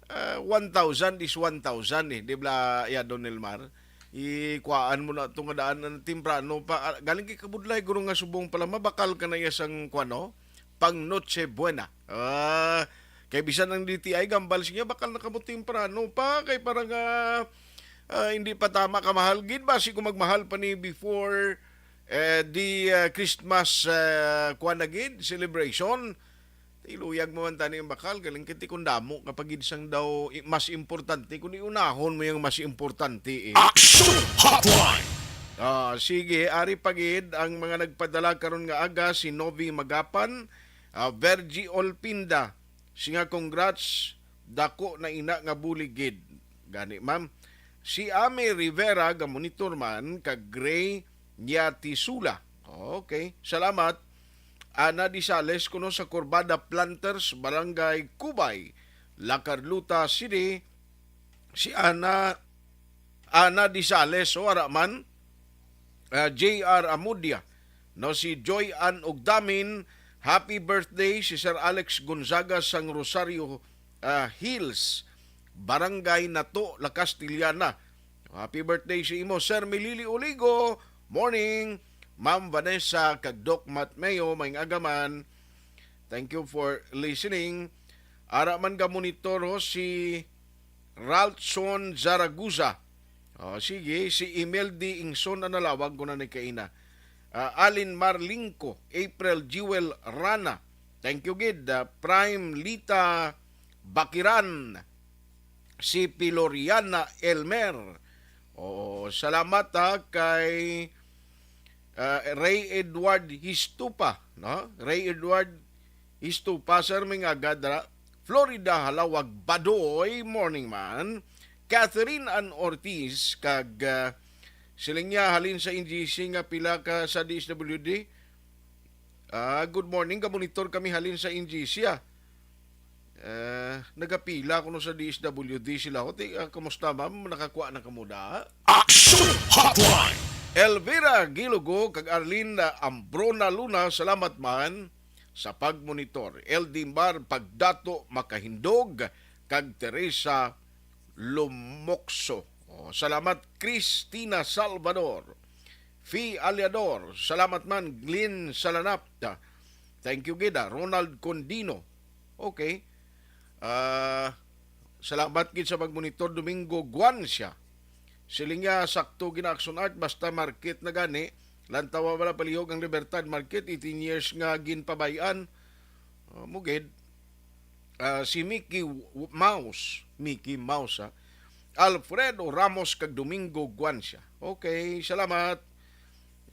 Ah, one thousand is one thousand eh, di ba, ya, Don Elmar? Ikuhaan mo na ito nga daan na temprano pa. Ah, galing kay kabudlay, guro, nga subong pala, mabakal ka na iya sang kuwan, no? Pang Noche Buena. Ah, kay bisan ang D T I, gambal siya, bakal na kamo temprano pa, kay para nga, ah, hindi pa tama kamahal. Gid ba si kung magmahal pa ni before, eh, the, ah, Christmas, ah, kuwan na gid, celebration? Iluyag mo man tani ang bakal, galing kiti kung damo ka pa gid sang daw i-, mas importante, kung iunahon mo yung mas importante eh. Action Hotline! Ah, sige, ari pa gid ang mga nagpadala karon nga aga, si Novi Magapan, ah, Virgie Olpinda, singa congrats, dako na ina nga bulig gid. Gani, ma'am. Si Ame Rivera, gamonitor man, kag Gray Nyatisula. Okay, salamat. Ana Disales kuno sa Corbada Planters, Barangay Cubay, La Carlota City. Si Ana, Ana Disales, o ara man, ah, J R Amudia, no, si Joy Ann Ugdamin, happy birthday si Sir Alex Gonzaga sang Rosario, ah, Hills, Barangay Nato, La Castellana. Happy birthday sa imo, Sir Milili Oligo. Morning, Ma'am Vanessa kag Doc Matmeo, maayong aga man. Thank you for listening. Ara man ga monitor ho si Ralson Zaragoza. Oh, sige, si Imeldi Ingson ang nalawag ko na ni kaina. Ah, Alin Marlingko, April Jewel Rana. Thank you gid. Ah, Prime Lita Bakiran, si Piloriana Elmer. Oo, salamat ha kay, ah, Ray Edward Histupa, no? Ray Edward Histupa, sir, may nga gadra. Florida Halawag Badoy, morning man. Catherine Ann Ortiz, kag, ah, siling niya, halin sa N G C nga pila ka sa D S W D. Ah, good morning. Gamonitor kami halin sa N G C, ah. Eh, nagapila kuno sa D S W D sila. Hoy, ah, kumusta, ma'am? Nakakuha na kamo da? Action Hotline! Elvira Gilugo kag Arlene Ambrona Luna, salamat man sa pagmonitor. L D Mar Pagdato Makahindog kag Teresa Lumokso. Oh, salamat, Christina Salvador. Fi Aliador, salamat man, Glenn Salanapta. Thank you gid, ah. Ronald Condino. Okay. Ah, salamat gid sa pagmonitor, Domingo Guancia. Siling niya, sakto gina Action Art, basta market na gani. Lantawa wala palihog ang Libertad Market, eighteen years nga ginpabay-an. Oh, mo gid. Ah, si Mickey W-, Mouse, Mickey Mouse, ha? Alfredo Ramos kag Domingo Guancia. Okay, salamat.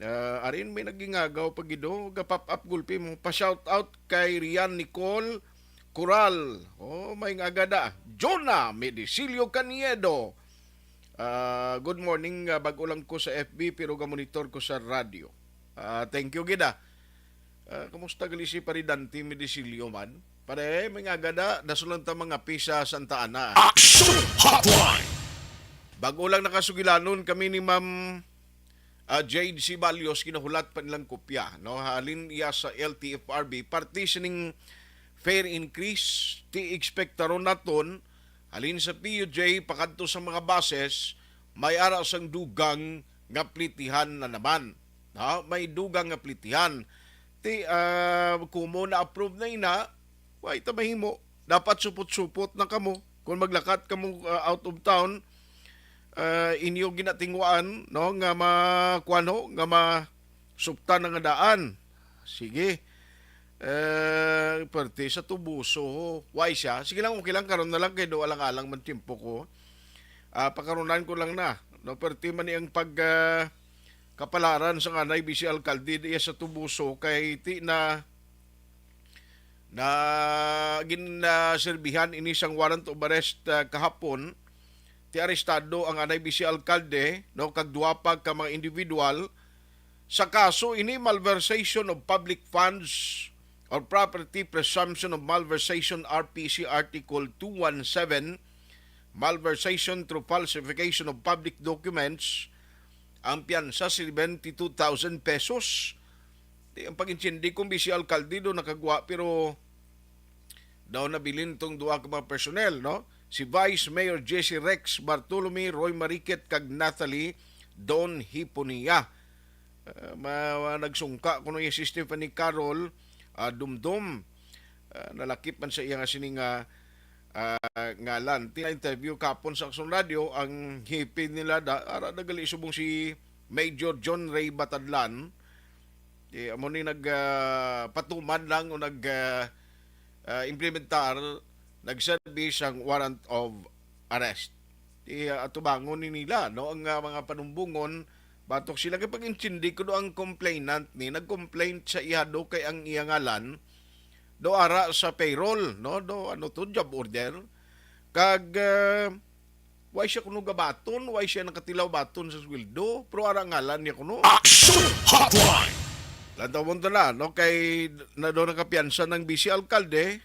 Ah, arin may nagingagaw pa gid, oh. Ga-pop up gulpi mo. Pa-shout out kay Rian Nicole Coral. Oh, may nga agada. Jonah Medicilio Caniedo. Ah, good morning. Ah, bag-o lang ko sa F B pero ga-monitor ko sa radyo. Ah, thank you gid, ah. Ah, kumusta gali si Pare Dante Medicilio man? Pare, may nga gada, dason lang ta mga pisa Santa Ana. Action Hotline! Bago lang nakasugilanon kami ni Ma'am, ah, Jade Ceballos, kinahulat pa nilang kopya, no? Halin iya sa L T F R B, parte sining fare increase, ti ekspektaron naton, halin sa P U J, pakadto sa mga buses, may ara sang dugang nga plitihan na naman. Ha? May dugang nga plitihan. Ti, ah, kumo na-approve na ina, way ta mahimo. Dapat supot-supot na kamo. Kung maglakat kamo, ah, out of town, ah, inyo ginatingwaan, no, nga ma-, kuwan ho, nga masuptan na nga daan. Sige. Eh, perte sa tubuso, ho. Why siya? Sige lang, okay lang. Karon na lang kay do alang-alang man tiyempo ko. Ah, pakarunan ko lang na. No, perte man ni ang pag, ah, kapalaran sa anay Vice Alkalde diya sa Tubuso kay ti na, na gin, ah, serbihan ini sang warrant of arrest, ah, kahapon. Ti arestado ang anay Vice Alkalde, no, kag duwa pa ka mga individual sa kaso ini, malversation of public funds or property, presumption of malversation, R P C Article two one seven, malversation through falsification of public documents. Ang piyansa seventy-two thousand pesos. Di, ang pag-intindi kung bisi alkalde do nakagwa, pero daw nabilin tong duha ka mga personnel, no? Si Vice Mayor Jesse Rex Bartolome, Roy Mariquet, kag Natalie Don Hiponia. Ah, ma-, ma-, nagsungka kuno iya si Stephanie Carol, ah, Dumdum. Ah, nalakip man sa iya nga sini nga, ah, ngalan. Tina-interview kapon sa Aksyon Radio ang hepe nila da, ara na gali subong si Major John Ray Batadlan. Di, amo ni nag, ah, patuman lang o nag, ah, ah, implementar, nagserbi sang warrant of arrest. Di, ah, atubangon ni nila, no, ang, ah, mga panumbongon, batok sila kay pag-intindi ko do ang complainant ni, nag-complain sa iya do kay ang iya ngalan do ara sa payroll, no, do ano to, job order. Kag, ah, Why siya kuno gabaton? Why siya nakatilaw baton sa sweldo? Pero ara ngalan niya kuno. Action Hotline! Lantawon ta na, no? Kay na daw nakapiyansa ng vice alkalde,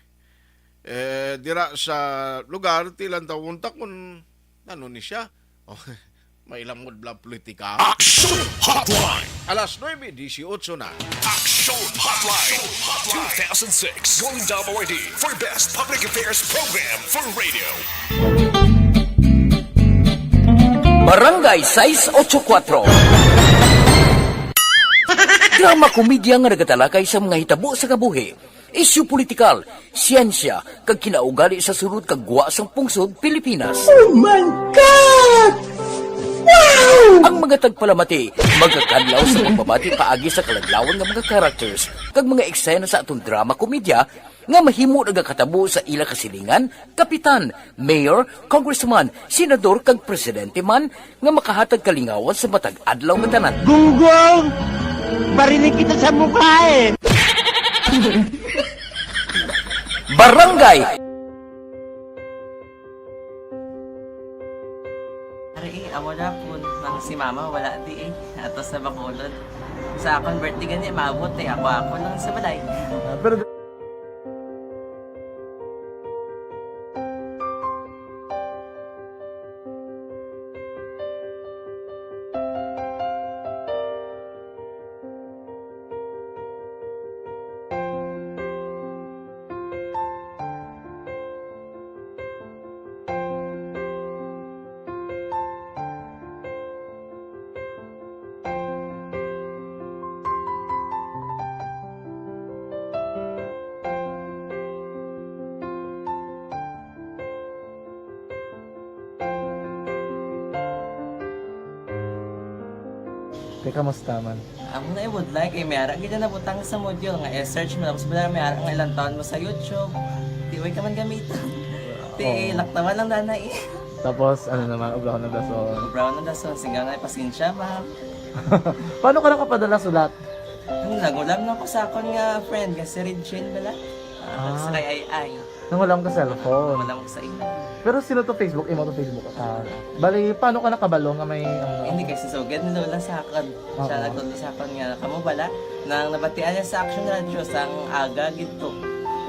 eh, dira sa lugar, ti lantawon ta kung ano ni siya. Oh, may lamod bla politika. Action Hotline! Alas nuebe dieciocho na. Action Hotline two thousand six Golden Dome Awardee for Best Public Affairs Program for Radio. Barangay sais ocho kuwatro. Drama komedya nga nagatalakay sa mga hitabo sa kabuhi, isyu politikal, siyensya, kag kinaugali sa sulod kag gwa sang pungsod Pilipinas. Oh my God! Wow! Ang mga tagpalamati magakadlaw sa pagbabati paagi sa kaladlawan nga mga characters kag mga eksena sa aton drama komedya nga mahimo nagakatabo sa ila kasilingan, kapitan, mayor, congressman, senador, kag presidente man nga makahatag kalingawan sa matag adlaw nga tanan. Gunggong! Barinig kita sa mukha eh! Barangay! Ari, eh, amo na po, nang si mama wala di eh. Ato sa Bacolod. Sa akon birthday gani, maabot eh. Ako, ako lang sa balay. Ah, pero Te, kamusta man? Amo na, eh, would like, eh, may ara gid na nabutang sa module nga i-search mo, tapos wala may ara nga ilang taon mo sa YouTube. Di, way ka man gamiton. Ti, oo, laktawan lang, nanay. Tapos, ano naman, ubrahon ng dason. Ubrahon ng dason, sigaw na, pasensya, ma'am. Paano ka nakapadala sulat? Ano, nangulam na ko sa akon nga friend, nga si Regine bala. Ah, ah, sa kay Ay Ay. Nangulam ka cellphone. Nangulam ko sa imo. Pero sino to Facebook? Imo to Facebook account? Bali, paano ka nakabalo nga may, ano? Hindi, kay si Sugad ni Lola sa akon. Siya, oo, nagtudlo sa akon nga, kamo bala, nang nabatian niya sa Action Radio, sang aga gid to.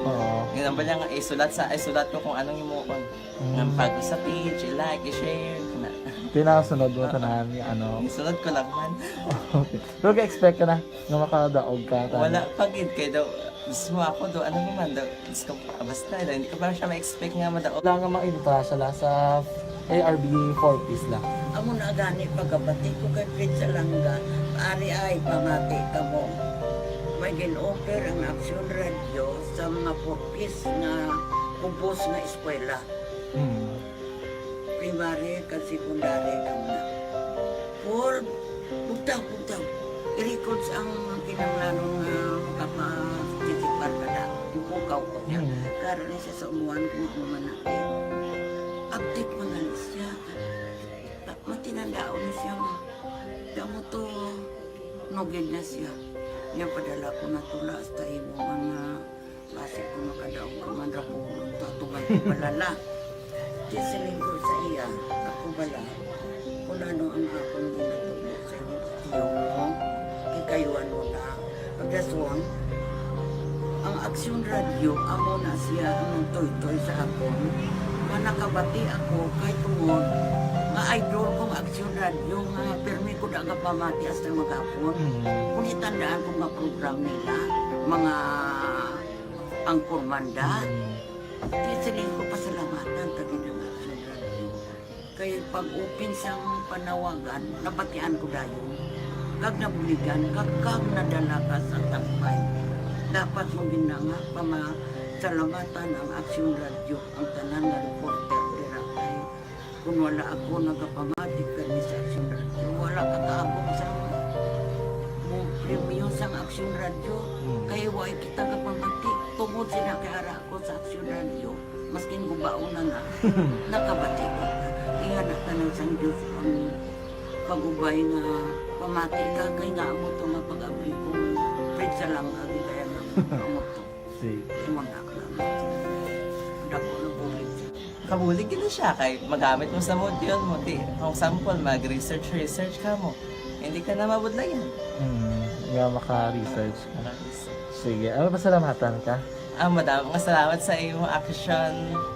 Oo. Yun ang bala nga, isulat sa, isulat ko kung anong imuon. Mm. Nga pag sa page, i-like, i-share, kana. Tinasunod mo tanan, ano? Isunod ko lang man. Okay. Pero ka-expect ka na nga makadaog ka, tanan? Wala pa gid, kay daw, mismo ako daw, ano naman daw, Diyos ko, basta daw, hindi ko pa siya ma-expect nga madaog. Wala nga maintra siya la sa A R B four Ps la. Amo na gani pagkabati ko kay Fred Salanga, ari ay pamati kamo. May gin-offer ang Action Radio sa mga four Ps nga kubos nga eskwela. Mm. Primary kag secondary kamo na. Paul, bugtaw, bugtaw. I-records ang kinahanglanon nga makapatisipar ka na. Ipukaw ko niya. Mm. Karon ni siya sa umuan kung ano man na. Update man gani siya. Ah, matinandaon ni siya nga. Damo to, nugid na siya. Niya padala ko na tula hasta imo mga Basi kung makadaog ka man ra po, tatugan ko pala la. Di siling ko sa iya, ako bala, kung ano ang akong ginatubo sa inyo, iyo mo, kikayuan mo na. Pagdaswang, ang Aksyon Radio, amo na siya ang nagtoytoy sa akon. Nga nakabati ako kay tungod nga idol kong Aksyon Radio nga pirmi ko da nga pamati hasta maghapon. Mm. Kung Tandaan ko nga program nila, mga angkormanda. Mm. Di sila ko pasalamatan kag ginang aksyon radyo. Kay pag-open sang panawagan, nabatian ko dayon. Kag nabuligan, kag, kag nadala ka sa tambay. Dapat mo gina nga pamasalamatan ang Aksyon Radyo, ang tanan nga reporter dira kay Kung wala ako nagapamati kani sa Aksyon Radyo, wala ka kaabot sa mo premyo sang Aksyon Radyo. Hmm. Kay wala kita kapamati. Tungod sila kay ara ako sa Aksyon Radyo, maskin gubaon na na, nakabati ko. Inga na tanan sang Diyos ang pag-ubay nga pamati ka kay nga amo to nga pag-abli ko. Prinsa lang agi kaya nga amo to. Sige. Imo na lang. Dako na bulig. Kabulig gid siya kay magamit mo sa module mo. Di, kung sample, mag-research, research ka mo. Hindi ka na mabudlayan. Hmm, nga maka-research ka. Maka-research. Sige, ano, pasalamatan ka? Ah, madamo nga salamat sa imo action,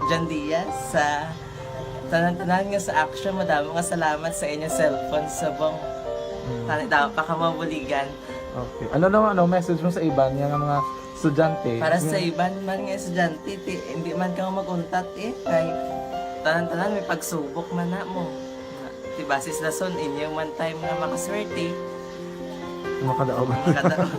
John Diaz, sa tanan-tanan nga sa action. Madamo nga salamat sa inyo cellphone subong. Hmm. Tani daw pa ka mabuligan. Okay. Ano naman, ano, message mo sa iban nga mga estudyante? Para sa iban man nga estudyante, ti, hindi man ka mag-untat eh. Kay tanan-tanan may pagsubok man na mo. Ti basis lason inyo man time nga makaswerte. Makadaog. Makadaog.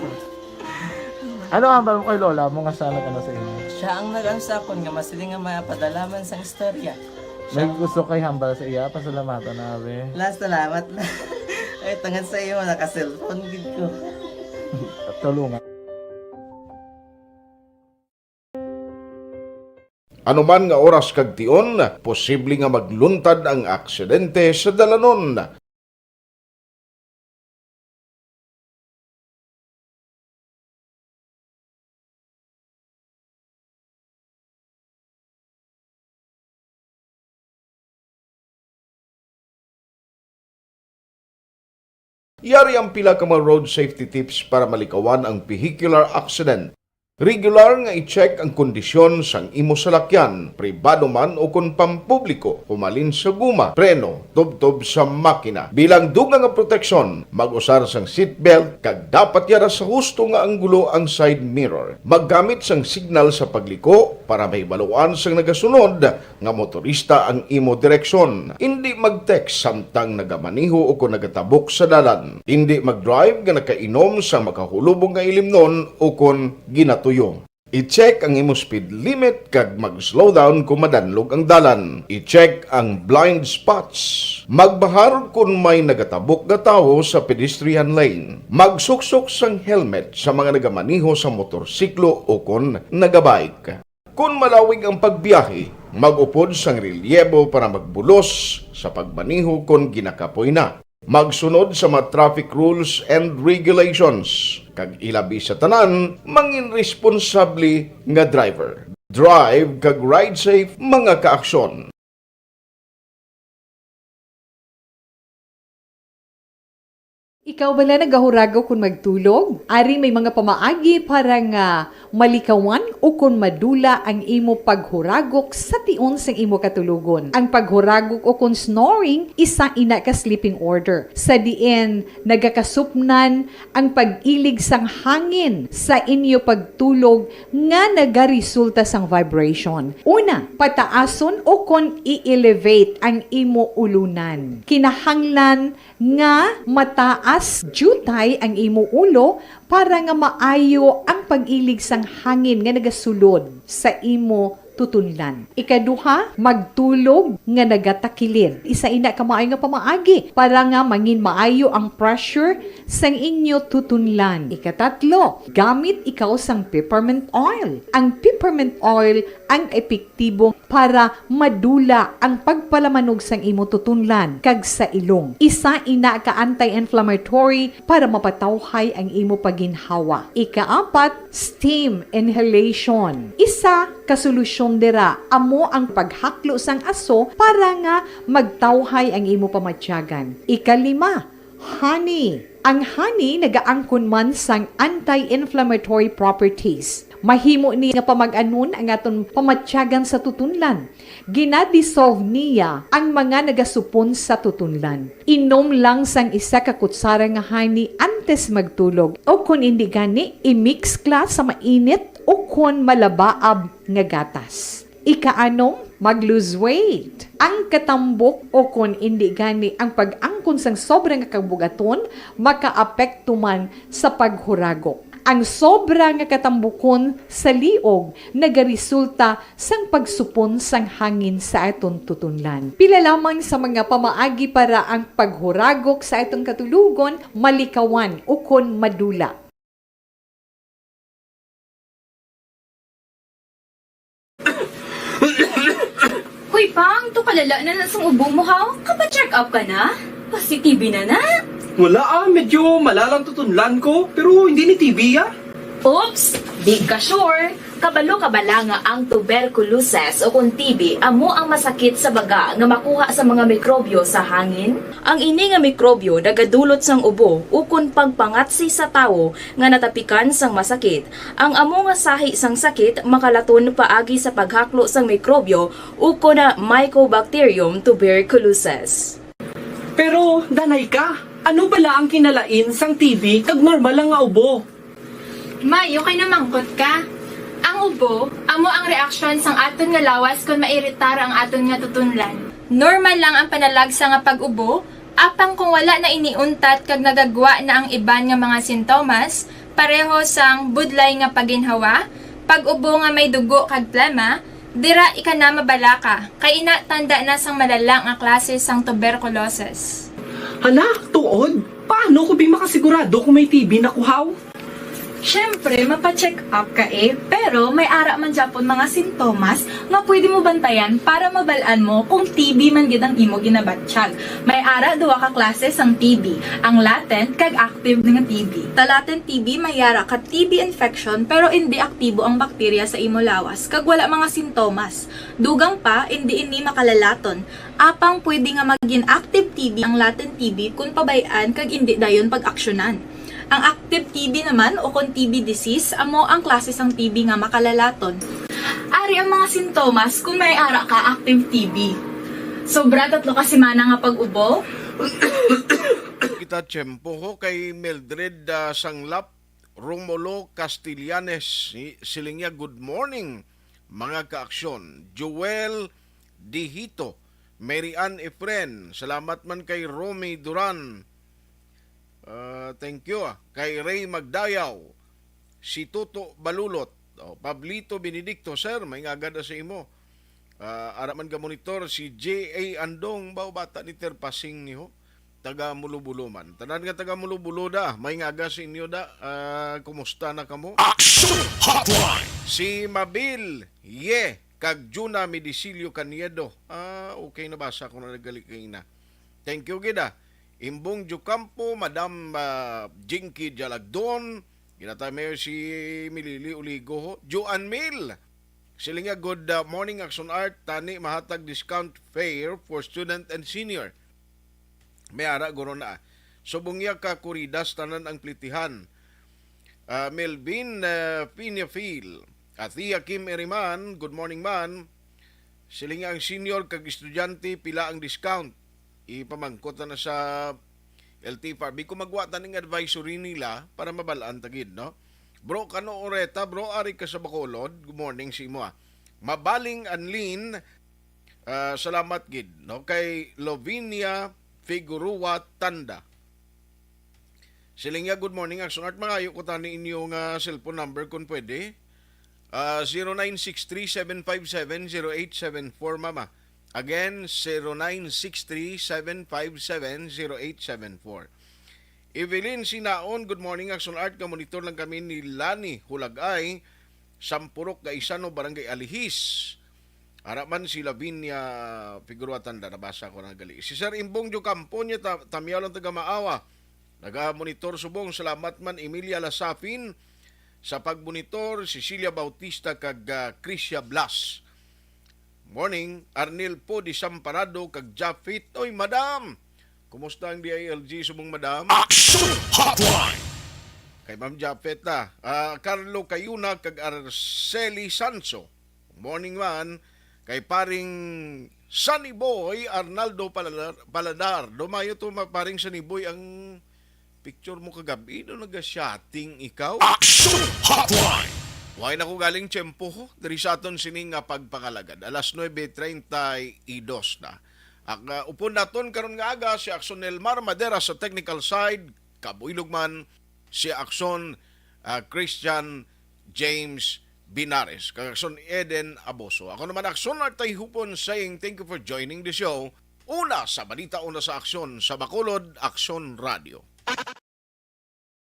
Ano ang hambal mo kay lola mo nga siya nag-ano sa inyo? Siya ang nag-ano sa akon nga masiling nga mapadala man sang istorya. May gusto kay hambal sa iya, pasalamatan na, be. La, salamat na. Ay, tungod sa iyo, naka-cellphone gid ko. Tulungan. Anuman nga oras kag tion, posible nga magluntad ang aksidente sa dalanon. Yari ang pila ka mga road safety tips para malikawan ang vehicular accident. Regular nga i-check ang kondisyon sang imo salakyan, pribado man o kon pampubliko, humalin sa guma, preno, tubtob sa makina. Bilang dugang nga proteksyon, mag-usar sang seatbelt kag dapat yara sa husto nga anggulo ang side mirror. Maggamit sang signal sa pagliko para mahibaluan sang nagasunod nga motorista ang imo direksyon. Indi mag-text samtang nagamaneho o kon nagatabok sa dalan. Indi mag-drive nga nakainom sa makahulubong nga ilimnon o kon ginatuyo. I-check ang imo speed limit kag mag-slow down kon madanlog ang dalan. I-check ang blind spots. Magbahar kon may nagatabok nga tawo sa pedestrian lane. Magsuksok sang helmet sa mga nagamaneho sa motorsiklo o kon nagabike. Kon malawig ang pagbiyahe, mag-upod sang relyebo para magbulos sa pagmaneho kon ginakapoy na. Magsunod sa mga traffic rules and regulations, kag ilabi sa tanan, mangin responsable nga driver. Drive kag ride safe, mga kaaksyon. Ikaw bala nagahuragok kon magtulog? Ari may mga pamaagi para nga malikawan o kon madula ang imo paghuragok sa tion sang imo katulogon. Ang paghuragok o kon snoring, isa ina ka sleeping order, sa diin nagakasupnan ang pag-ilig sang hangin sa inyo pagtulog nga nagaresulta sang vibration. Una, pataason o kon i-elevate ang imo ulunan. Kinahanglan nga mataas diutay ang imo ulo para nga maayo ang pag-ilig sang hangin nga nagasulod sa imo tutunlan. Ikaduha, magtulog nga nagatakilid. Isa ina ka maayo nga pamaagi para nga mangin maayo ang pressure sang inyo tutunlan. Ikatatlo, gamit ikaw sang peppermint oil. Ang peppermint oil ang epektibo para madula ang pagpalamanog sang imo tutunlan kag sa ilong. Isa ina ka anti-inflammatory para mapatawhay ang imo paginhawa. Ikaapat, steam inhalation. Isa ka solusyon dira amo ang paghaklo sang aso para nga magtawhay ang imo pamatyagan. Ikalima, honey. Ang honey nagaangkon man sang anti-inflammatory properties. Mahimo ni nga pamag-anon ang aton pamatyagan sa tutunlan. Gina-dissolve niya ang mga nagasupon sa tutunlan. Inom lang sang isa ka kutsara nga honey antes Antes magtulog, o kon indi gani, i-mix ka sa mainit o kon malabaab nga gatas. Ikaanom, mag-lose weight. Ang katambok o kon indi gani ang pag-angkon sang sobra nga kabugaton makaapekto man sa paghuragok. Ang sobra nga katambukon sa liog nagaresulta sang pagsupon sang hangin sa aton tutunlan. Pila lamang sa mga pamaagi para ang paghuragok sa aton katulogon malikawan ukon madula. Hoy, Pang, to kalala na na sang ubo mo, haw? Kapa-check up ka na? Positive na na? Wala ah, medyo malalang tutunlan ko, pero hindi ni T B ah. Oops! Di ka sure. Kabalo ka bala nga ang tuberculosis o kon T B amo ang masakit sa baga nga makuha sa mga mikrobyo sa hangin? Ang ini nga mikrobyo nagadulot sang ubo ukon pagpangatsi sa tawo nga natapikan sang masakit. Ang amo nga sahi sang sakit makalaton paagi sa paghaklo sang mikrobyo ukon na Mycobacterium tuberculosis. Pero, danay ka, ano bala ang kinalain sang T B kag normal lang nga ubo? May, okay na mangkot ka. Ang ubo, amo ang reaksyon sang aton nga lawas kon mairitar ang aton nga tutunlan. Normal lang ang panalagsa nga pag-ubo, apang kung wala na ini untat kag nagagwa na ang iban nga mga sintomas, pareho sang budlay nga paginhawa, pag-ubo nga may dugo kag plema, dira ika na mabalaka, kay ina tanda na sang malala nga klase sang tuberculosis. Hala, tuod? Paano ko bi makasigurado kung may T B na ko, haw? Siyempre, mapa-check up ka eh. Pero may ara man gyapon mga sintomas nga pwede mo bantayan para mabal-an mo kung T B man gid ang imo ginabatyag. May ara duha ka klase sang T B, ang latent kag active nga T B. Sa latent T B, may ara ka T B infection pero indi aktibo ang bakterya sa imo lawas kag wala mga sintomas. Dugang pa, indi ini makalalaton. Apang pwede nga magin active T B ang latent T B kon pabay-an kag indi dayon pag-aksyonan. Ang active T B naman o kon T B disease amo ang klase sang T B nga makalalaton. Ari ang mga sintomas kon may ara ka active T B. Sobra tatlo ka semana nga pag-ubo. Kita tiyempo ho kay Mildred, ah, Sanglap, Romulo Castellanes, si-, siling niya, "Good morning, mga kaaksyon." Joel Dihito, Mary Ann Efren, salamat man kay Romy Duran. Ah, thank you, ah. Kay Ray Magdayaw, si Toto Balulot, oh, Pablito Benedicto, sir, may ngagad sa imo. Ah, ara man ga monitor si J A Andong, bao bata ni Terpasing niho. Taga Mulobulo man. Tanan nga taga Mulobulo da, may ngaga sa inyo da. Ah, kumusta na kamo? Action Hotline! Si Mabil, ye, kag Juna Medicilio Caniedo. Ah, okay, nabasa ko na nagali kay na. Thank you gid, ah. Imbong Jocampo, Madam, ah, Jinky Jalagdon, ginatay mayor si Milili Uligo, ho. Joan Mil, siling niya, "Good, uh, morning, Action Art. Tani mahatag discount fare for student and senior." May ara guro na. Subong niya ka Kuridas tanan ang plitihan. Ah, Melvin, uh, Piniafil. Athea Kim Eriman, good morning man. Siling niya, "Ang senior kag estudyante, pila ang discount?" Ipamangkot na sa L T F R B kung magwa ta ning advisory nila para mabalaan ta gid, no? Bro Kano Oreta, bro, ari ka sa Bacolod. Good morning sa imo, ah. Mabaling Anlin, ah, salamat gid, no? Kay Lovinia Figueroa Tanda. Siling niya, "Good morning, Action Art. Mangayo ko tani inyo nga cellphone number kung pwede." Ah, zero nine six three seven five seven zero eight seven four, mama. Again, zero nine six three seven five seven zero eight seven four. Evelyn Sinaon, "Good morning, Action Art. Nga monitor lang kami ni Lani Hulagay, Sampurok, Gaisano, Barangay Alihis." Ara man si Lavinia Figueroa Tanda, nabasa ko na gali. Si Sir Imbong Diocampo niya, ta-, Tamyaw lang taga Maawa. Naga-monitor subong, salamat man Emilia Lasafin sa pagmonitor, Cecilia Bautista kag, ah, Crisia Blas. Morning, Arnel po Desamparado kag Japhet. Oy, madam! Kumusta ang D I L G subong, madam? Action Hotline! Kay Ma'am Japhet na. Ah, Carlo Cayuna kag Arceli Sanso. Morning man kay paring Sunny Boy Arnaldo Paladar, Paladar. Dumayo to ma-, paring Sunny Boy ang picture mo kagabi, no, naga-shooting ikaw? Action Hotline! Way na ko galing tiyempo ho, diri sa aton sini nga pagpangalagad. Alas nuebe treinta y dos na. Ang, ah, upod naton karon nga aga, si Action Elmar Madera sa technical side, kabuylog man si Action, ah, Christian James Binares, kag Action Eden Aboso. Ako naman, Action Artay Hupon, saying thank you for joining the show. Una sa balita, una sa aksyon, sa Bacolod, Action Radio.